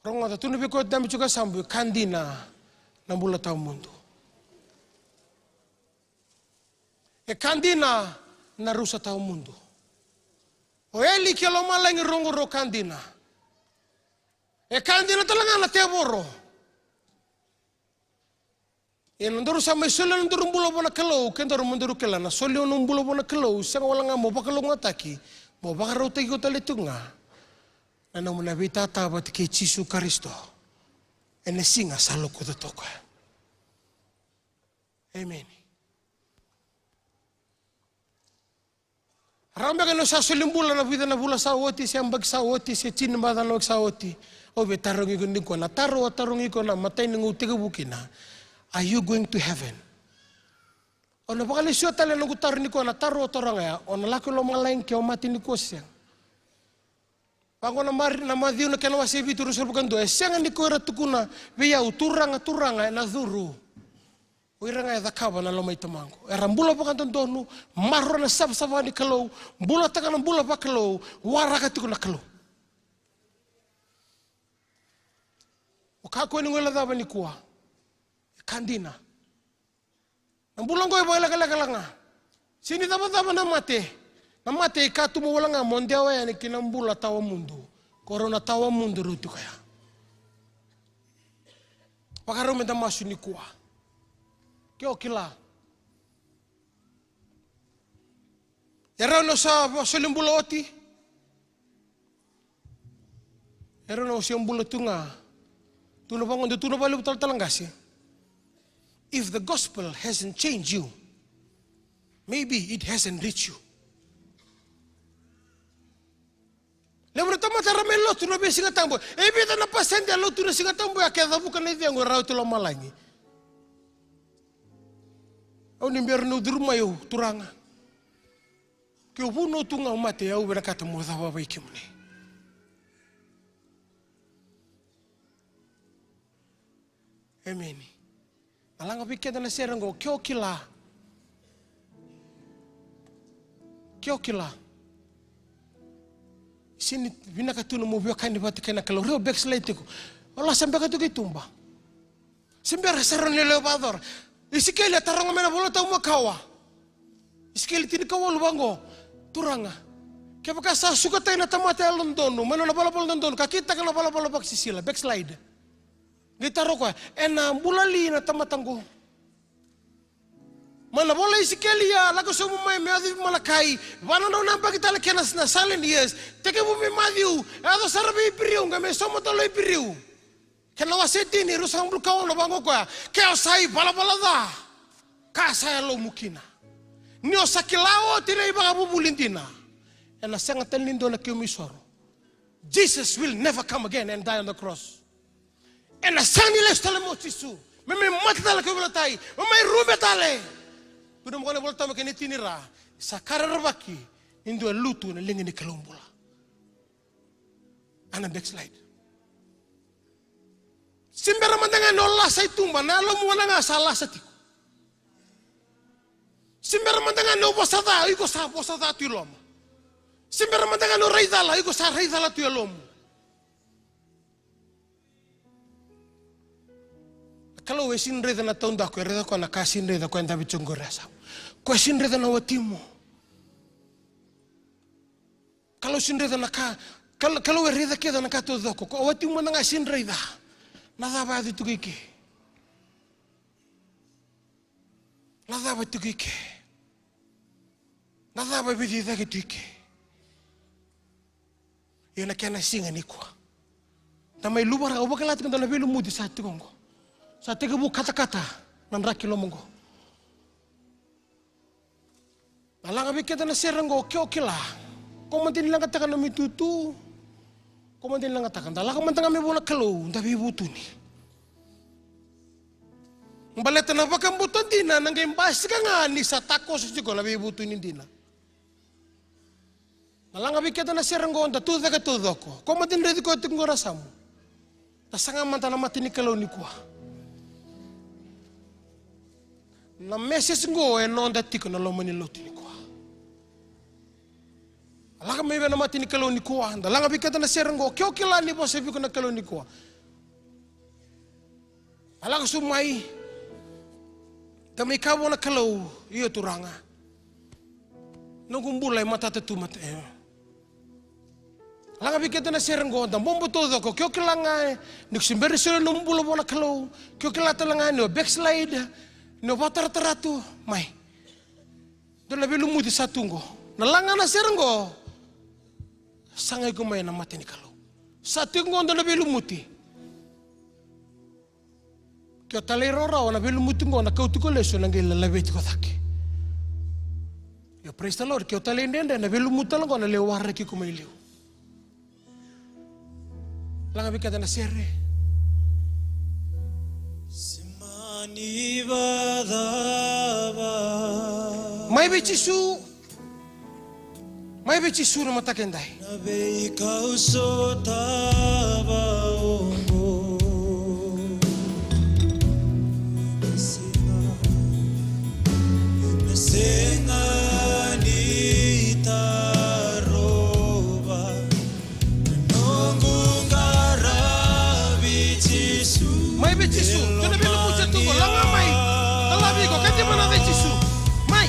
Rogoca, tukuna vei koya dabe tiko e yasamu, e ka dina na bula tawamudu. E ka dina na rusa tawamudu. O eli kei lomalagi, rogo rau ka dina. E ka dina tale ga na tevoro. Ia na nodaru sa mai solia na nodaru bula vua na Kalou, kedaru mo daru kila na solia na nomu bula vua na Kalou, sega wale ga mo vakalougatataki, mo vakarautaki iko tale tu ga na nomu na veitata vata kei Jisu Karisito ena siga sa lokuca tu o koya. Amen. Rawa beka ni o sa soli bula na vica na vula sa oti, se yabaki sa oti, se tini na macawa sa oti. Au via tarogi iko nikua, na taro au tarogi iko na imatai ni gauna tekivu kina. Are you going to heaven? O na vakalesuya tale na noqu taro nikua, na taro au taroga ya, o na lako i lomalagi ke o mate nikua se sega? Vaqo na Mar-, na Maciu na kena wase vitu, ruasagavulu ka dua, e sega ni ko ira tukuna vei au, Turaga, Turaga, ena curu. O ira ga e cakava na loma i Tamaqu. Era bula vakadodonu, maroroya na savasava ni Kalou, bulataka na bula vakalou, waraka tiko na Kalou. O kakua ni guilecava nikua. E ka dina. Na bula oqo e vakalekaleka ga. Sega ni cavacava na mate. Na mate e katuba wale ga mo dewa yani ki na bula tawamudu. Ko rau na tawamudu rau tiko ya. Vakarau meda masu nikua. Ke o kila. E rawa ni o sa soli bula oti. E rawa ni o se bula tu ga. Tu na vaqo, tu na valevu talatala qase. If the gospel hasn't changed you, maybe it hasn't reached you. Levu na tamata era mai lotu na veisiga tabu. E vica na pasede e lotu na siga tabu ya ke cavuka na icegu e rawa tu lomalagi. Au ni bera ni o curu mai au, Turaga. Ke o vunau tu ga au mate, au vinakata mo cavava i kemuni. Emeni. Na laga vei keda na sere oqo, ke o kila. Ke o kila. Sega ni vinaka tu na nomu veiwekani vata kei na Kalou, o backslide tiko. O lasa beka tiko i tuba. Se bera sara ni lewe vakayacora. Isikeli a taroga mai na iVolatabu makawa. Isikeli tinikawalu vaqo. Turaga, kevaka sa sukataki na tamata yalododonu mai na nona valavala dodonu, ka kitaka na valavala vakasisila, backslide. Qai taro koya, ena bula li na tamata qo? Mai na ivola i Isikeli ya, lako sobu mai me yaco vei Malakai, va na drau na yabaki tale kei na, na silent years, tekivu vei Maciu, yaco sara vei Iperiu, qai mai sobu tale o Iperiu. Kena wase tini, ruasagavulu ka ono, vaqo koya, ke o sa ivalavala ca, ka sa yalomu kina. Ni o sa kila oti na ivakavuvuli dina. Ena sega tale ni dua na kemu isoro. Jesus will never come again and die on the cross. Ena sega ni lesu tale mai o Jisu. Me mai mate tale, kauveilatai. Me mai rube tale. Tukuna mai na iVolatabu kena tini ra. Sa ka rerevaki ni dua e lutu ena liga ni Kalou bula. A na backslide. Se bera mada ga ni o lasa i tuba, na yalomu mada ga sa lasa tiko. Se bera mada ga ni o vosa ca, o iko sa vosa ca tu i loma. Se bera mada ga ni o rai cala, o iko sa rai cala tu i yalomu. Na Kalou e sega ni raica na taudaku, e raica koya na ka sega ni raica koya e dabe tiko qori e yasamu. Koya e sega ni raica na watimu. Kalou sega ni raica na ka, Kal-, Kalou e raica kece na ka taucoko. O watimu mada ga e sega ni raica. Na cava e yaco tiko i ke? Na cava tiko i ke? Na cava e veicicaki tiko i ke? Io, na kena siga nikua. Da mai luvara, au vakila tiko da na veilumuti sa tiko oqo. Sa tekivu katakata na draki loma oqo. Na laga vei keda na sere oqo, ke o kila. Ko mada ni leqataka na nomu itutu. Ko mada ni leqataka, da lako mada ga mai vua na Kalou, da veivutuni. Baleta na vakabauta dina na qai basika ga ni sa takoso tiko na veivutuni dina. Na laga vei keda na sere oqo, da tucake taucoko. Ko mada ni raici koya tiko qo ra samu. Da saga mada na mata ni Kalou nikua. Na message qo e noda tiko na loma ni lotu nikua. Da laga mai vei na mata ni Kalou nikua. Da laga vei keda na sere oqo, ke o kila ni vosa vei iko na Kalou nikua. A lako sobu mai. Da mai kaya vua na Kalou, io Turaga. Noqu bula e matata tu mata, e. Laga vei keda na sere oqo, da bobo taucoko, ke o kila ga, e, ni ko se bera ni solia nomu bula vua na Kalou, ke o kila tale ga ni o backslide, ni o vakataratara tu, mai. Dua na veilumuti sa tu oqo. Na laga na sere oqo, saga iko mai na mata ni Kalou. Sa tu oqo dua na veilumuti. Ke o talairawarawa na veilumuti oqo na kauti iko lesu, na qai laveti iko cake. Io, praise the Lord. Ke o talei dredre, na veilumutu tale qo na lewe waraki iko mai liu. Laga vei keda na sere. Mai vei Jisu. Mai vei Jisu na mataka edai. Na veika au sotava oqo. Na sega, na sega ni tarova. Noqu qaravi Jisu. Mai vei Jisu, tu na veilumutu tu qo, laga mai. Talavi iko, kati mana vei Jisu. Mai.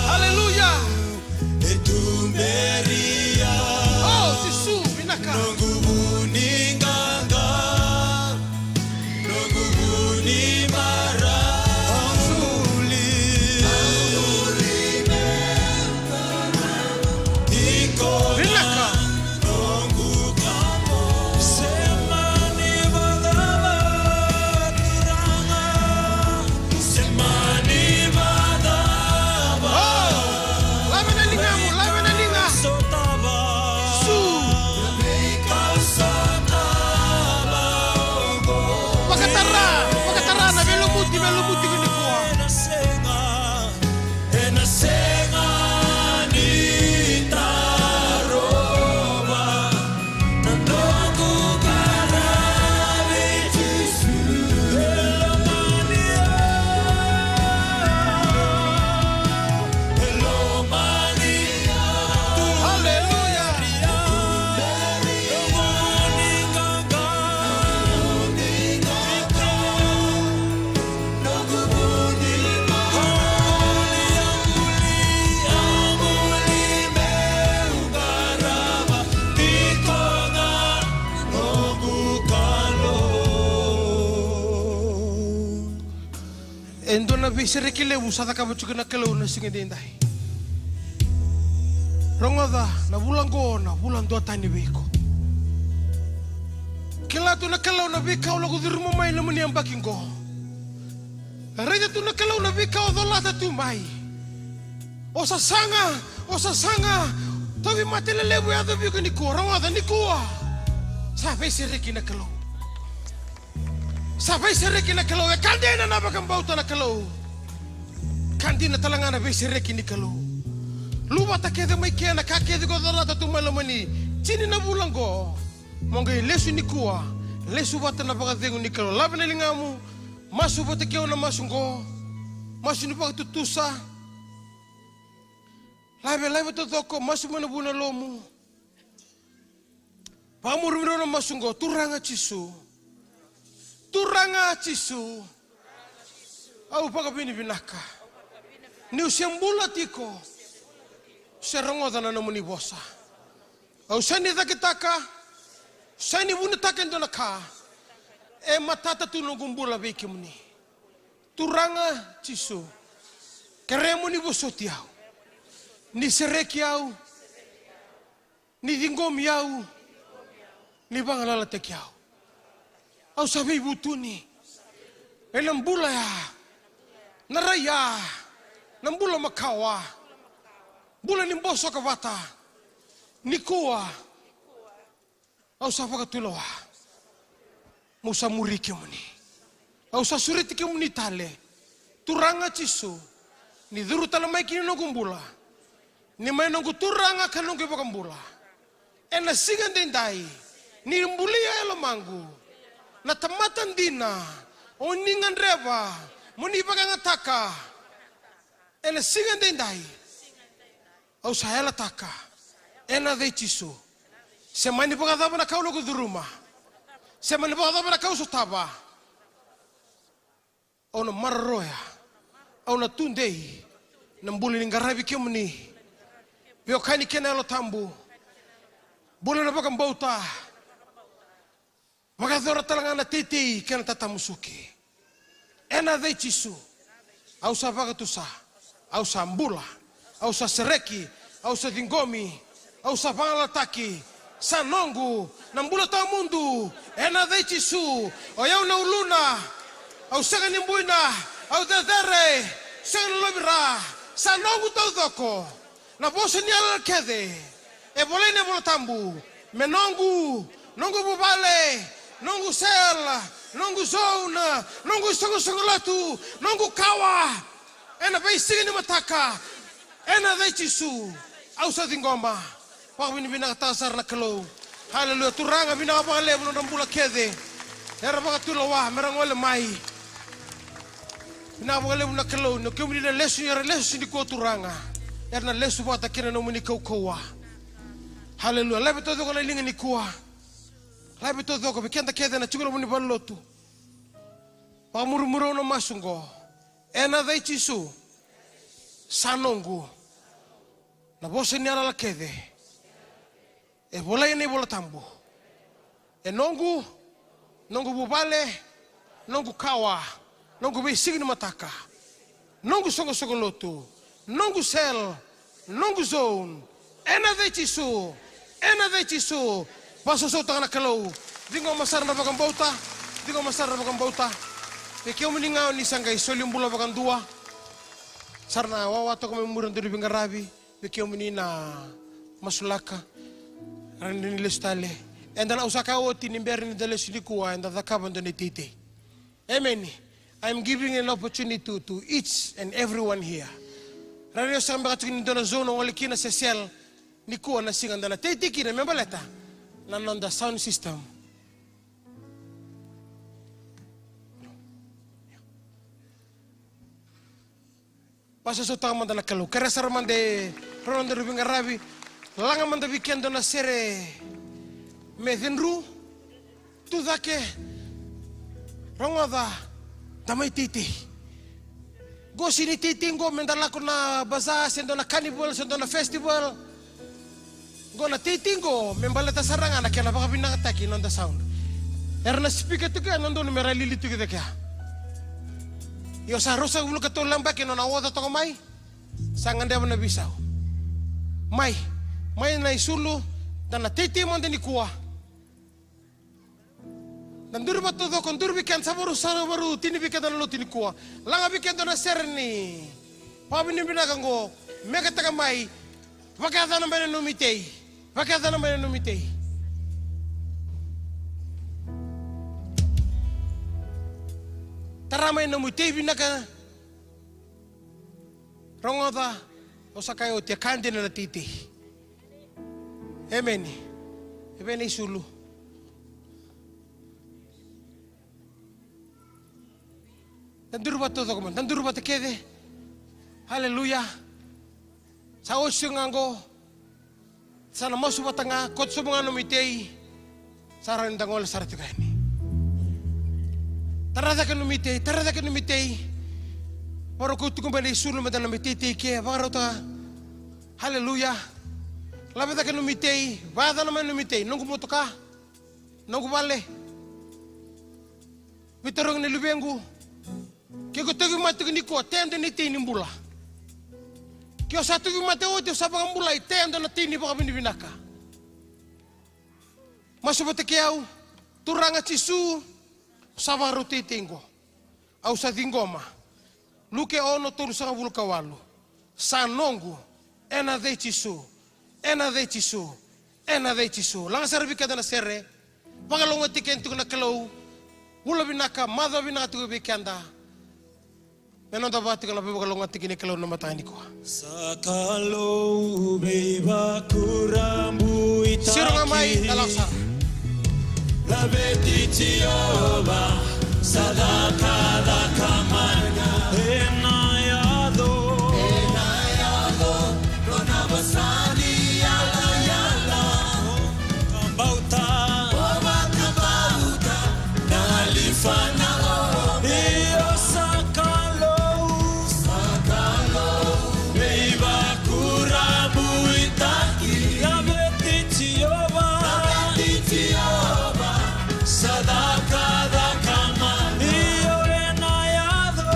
Haleluya. O Jisu, vinaka. Vinaka. Lave na ligamu, lave na liga. Jisu. Vakatara, vakatara na veilumuti, veilumuti nikua. E dua na veisereki levu sa cakava tiko na Kalou na siga edaidai. Rogoca, na vula oqo na vula duatani vei iko. Kila tu na Kalou na veika o lako curuma mai na nomuni yabaki oqo. Raica tu na Kalou na veika o colata tu mai. O sasaga, o sasaga. Tauvimate lelevu e yaco vei iko nikua, rogoca nikua. Sa veisereki na Kalou. Sa veisereki na Kalou, e ka dina na vakabauta na Kalou. Ka dina tale ga na veisereki ni Kalou. Luvata kece mai kea na ka kece ko colata tu mai loma ni tini na vula oqo. Mo qai lesu nikua, lesu vata na vakacegu ni Kalou. Lave na ligamu, masu vata kei au na masu oqo. Masu ni vakatutusa. Lave, lave taucoko, masu mai na vu ni lomamu. Vakamuri mai na masu oqo, Turaga Jisu. Turaga Jisu. Au vakavinavinaka. Niu se bula tiko. Se rogoca na nomuni vosa. Au sega ni cakitaka, sega ni vunitaka e dua na ka. E matata tu noqu bula vei kemuni. Turaga Jisu, kerea mo ni vosoti au. Ni sereki au. Ni ciqomi au. Ni vagalalataki au. Au sa veivutuni ena bula ya, na rai ya, na bula makawa, bula ni bosoka vata. Nikua au sa vakatulewa. Meu sa muri kemuni. Au sa sureti kemuni tale. Turaga Jisu, ni curu tale mai ki na noqu bula. Ni mai noqu Turaga ka noqu iVakabula. Ena siga edaidai, ni bulia e lomaqu na tamata dina o ni gadreva mo ni vakayagataka. Ena siga edaidai, au sa yalataka ena yaca i Jisu. Se mani vakacava na ka au lako curuma, se mani vakacava na ka au sotava, au na maroroya, au na tudei na bula ni qaravi kemuni. Veiwekani kei na Yalo Tabu, bula na vakabauta, vakayacora tale ga na teitei kei na tatamusuki. Ena yaca i Jisu, au sa vakatusa, au sa bula, au sa sereki, au sa ciqomi, au sa vagalalataki. Sa noqu na bula tawamudu. Ena yaca i Jisu, o yau na uluna. Au sega ni buina, au cecere. Sega ni lovi ra, sa noqu taucoko. Na vosa ni yalayala kece e volai ena iVola Tabu me noqu, noqu vuvale, noqu sel, noqu zone, noqu isoqosoqo lotu, noqu kawa. Ena veisiga ni mataka, ena yaca i Jisu, au sa ciqoma. Vakavinavinakataka sara na Kalou. Haleluya. Turaga, vinaka vakalevu na nodra bula kece era vakatulewa me ra gole mai. Vinaka vakalevu na Kalou ni o kemuni na lesu ni, era lesu nikua, Turaga, era na lesu vata kei na nomuni kaukauwa. Haleluya. Lave taucoko na liga nikua. Lave taucoko vei keda kece na tiko loma ni valenilotu. Vakamurimuri au na masu oqo. Ena yaca i Jisu, sa noqu. Na vosa ni yalayala kece e volai ena iVola Tabu, e noqu, noqu vuvale, noqu kawa, noqu veisiga ni mataka, noqu soqosoqo lotu, noqu sel, noqu zone. Ena yaca i Jisu, ena yaca i Jisu. Vakasausautaka na Kalou. Ciqoma sara na vakabauta. Ciqoma sara na vakabauta. Vei kemuni ga o ni sa qai soli bula vakadua, sa ra na wawa toka mai muri na dauniveqaravi. Vei kemuni na masulaka, rawa ni lesu tale. Eda na, au sa kaya oti ni bera ni da lesu nikua, eda cakava e dua na iteitei. Amen. I'm giving an opportunity to, to each and everyone here. Rawa ni o sa beka tiko ni dua na zone o gole kina, se sel, nikua na siga da na teitei kina me baleta na noda sound system. Vakasausautaka mada na Kalou. Kerea sara mada e rua na dauniveqaravi. Laga mada vei keda na sere me cudru. Tu cake. Rogoca. Da mai teitei. Qo sega ni teitei qo me da lako na bazaar, se dua na carnival, se dua na festival. Qo na teitei qo me baleta sara ga na kena vakavinakataki na noda sound. Era na speaker tiko ya, na dodonu me ra lili tiko cake ya. Io, sa ruasagavulu ka tolu na yabaki e nona oca toka mai. Sa gadreva na veisau. Mai, mai na isulu, da na teitei mada nikua. Na duri vata taucoko, duri vei keda, sa vakarau, sa vakarau tini vei keda na lotu nikua. Laga vei keda na sere ni vakavinavinaka qo, mekataka mai, vakayacana mai na nomu itei, vakayacana mai na nomu itei. Tara mai na nomu itei vinaka. Rogoca, au sa kaya oti, e ka dina na teitei. Emeni. E vei na isulu? Da duri vata taucoko mada, da duri vata kece. Aleluya. Sa oti ga qo. Sa na masu vata ga, koto sobu ga nomu itei. Sa rawa ni da gole sara tiko yani. Tara cake nomu itei, tara cake nomu itei. Vakarau kau tiko mai na isulu me da na mai teitei ke, vakarautaka. Aleluya. Lave cake nomu itei, vakayacana mai nomu itei, noqu motoka, noqu vale. Veitarogi na luvequ. Ke ko tauvimate tiko nikua, tea e dua na itei ni bula. Ke o sa tauvimate oti, o sa vakabulai, tea e dua na itei ni vakavinavinaka. Masu vata kei au, Turaga Jisu, au sa vakarau teitei qo. Au sa ciqoma. Luke ono tolusagavulu ka walu. Sa noqu, ena yaca i Jisu, ena yaca i Jisu, ena yaca i Jisu. Laga sara vei keda na sere, vakalougatataki keda tiko na Kalou, vula vinaka, macawa vinaka tiko vei keda. Me noda vaka tiko na veivakalougatataki ni Kalou na mataka nikua. Sa Kalou veivakurabuitaki. Siro ga mai, na lako sara. Laveti Jiova, sa cakacaka mana. Ena yaco. Ena yaco, nona vosa ni yalayala. Vakabauta. O vakabauta, na lifa na o. Io sa Kalou. Sa Kalou. Veivakurabuitaki. Laveti Jiova. Laveti Jiova. Sa cakacaka mai. Io ena yaco.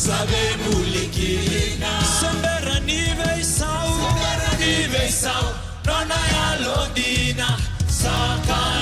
Sa veivulikina. Se bera ni veisau. Se bera ni veisau. Nona yalodina. Sa ka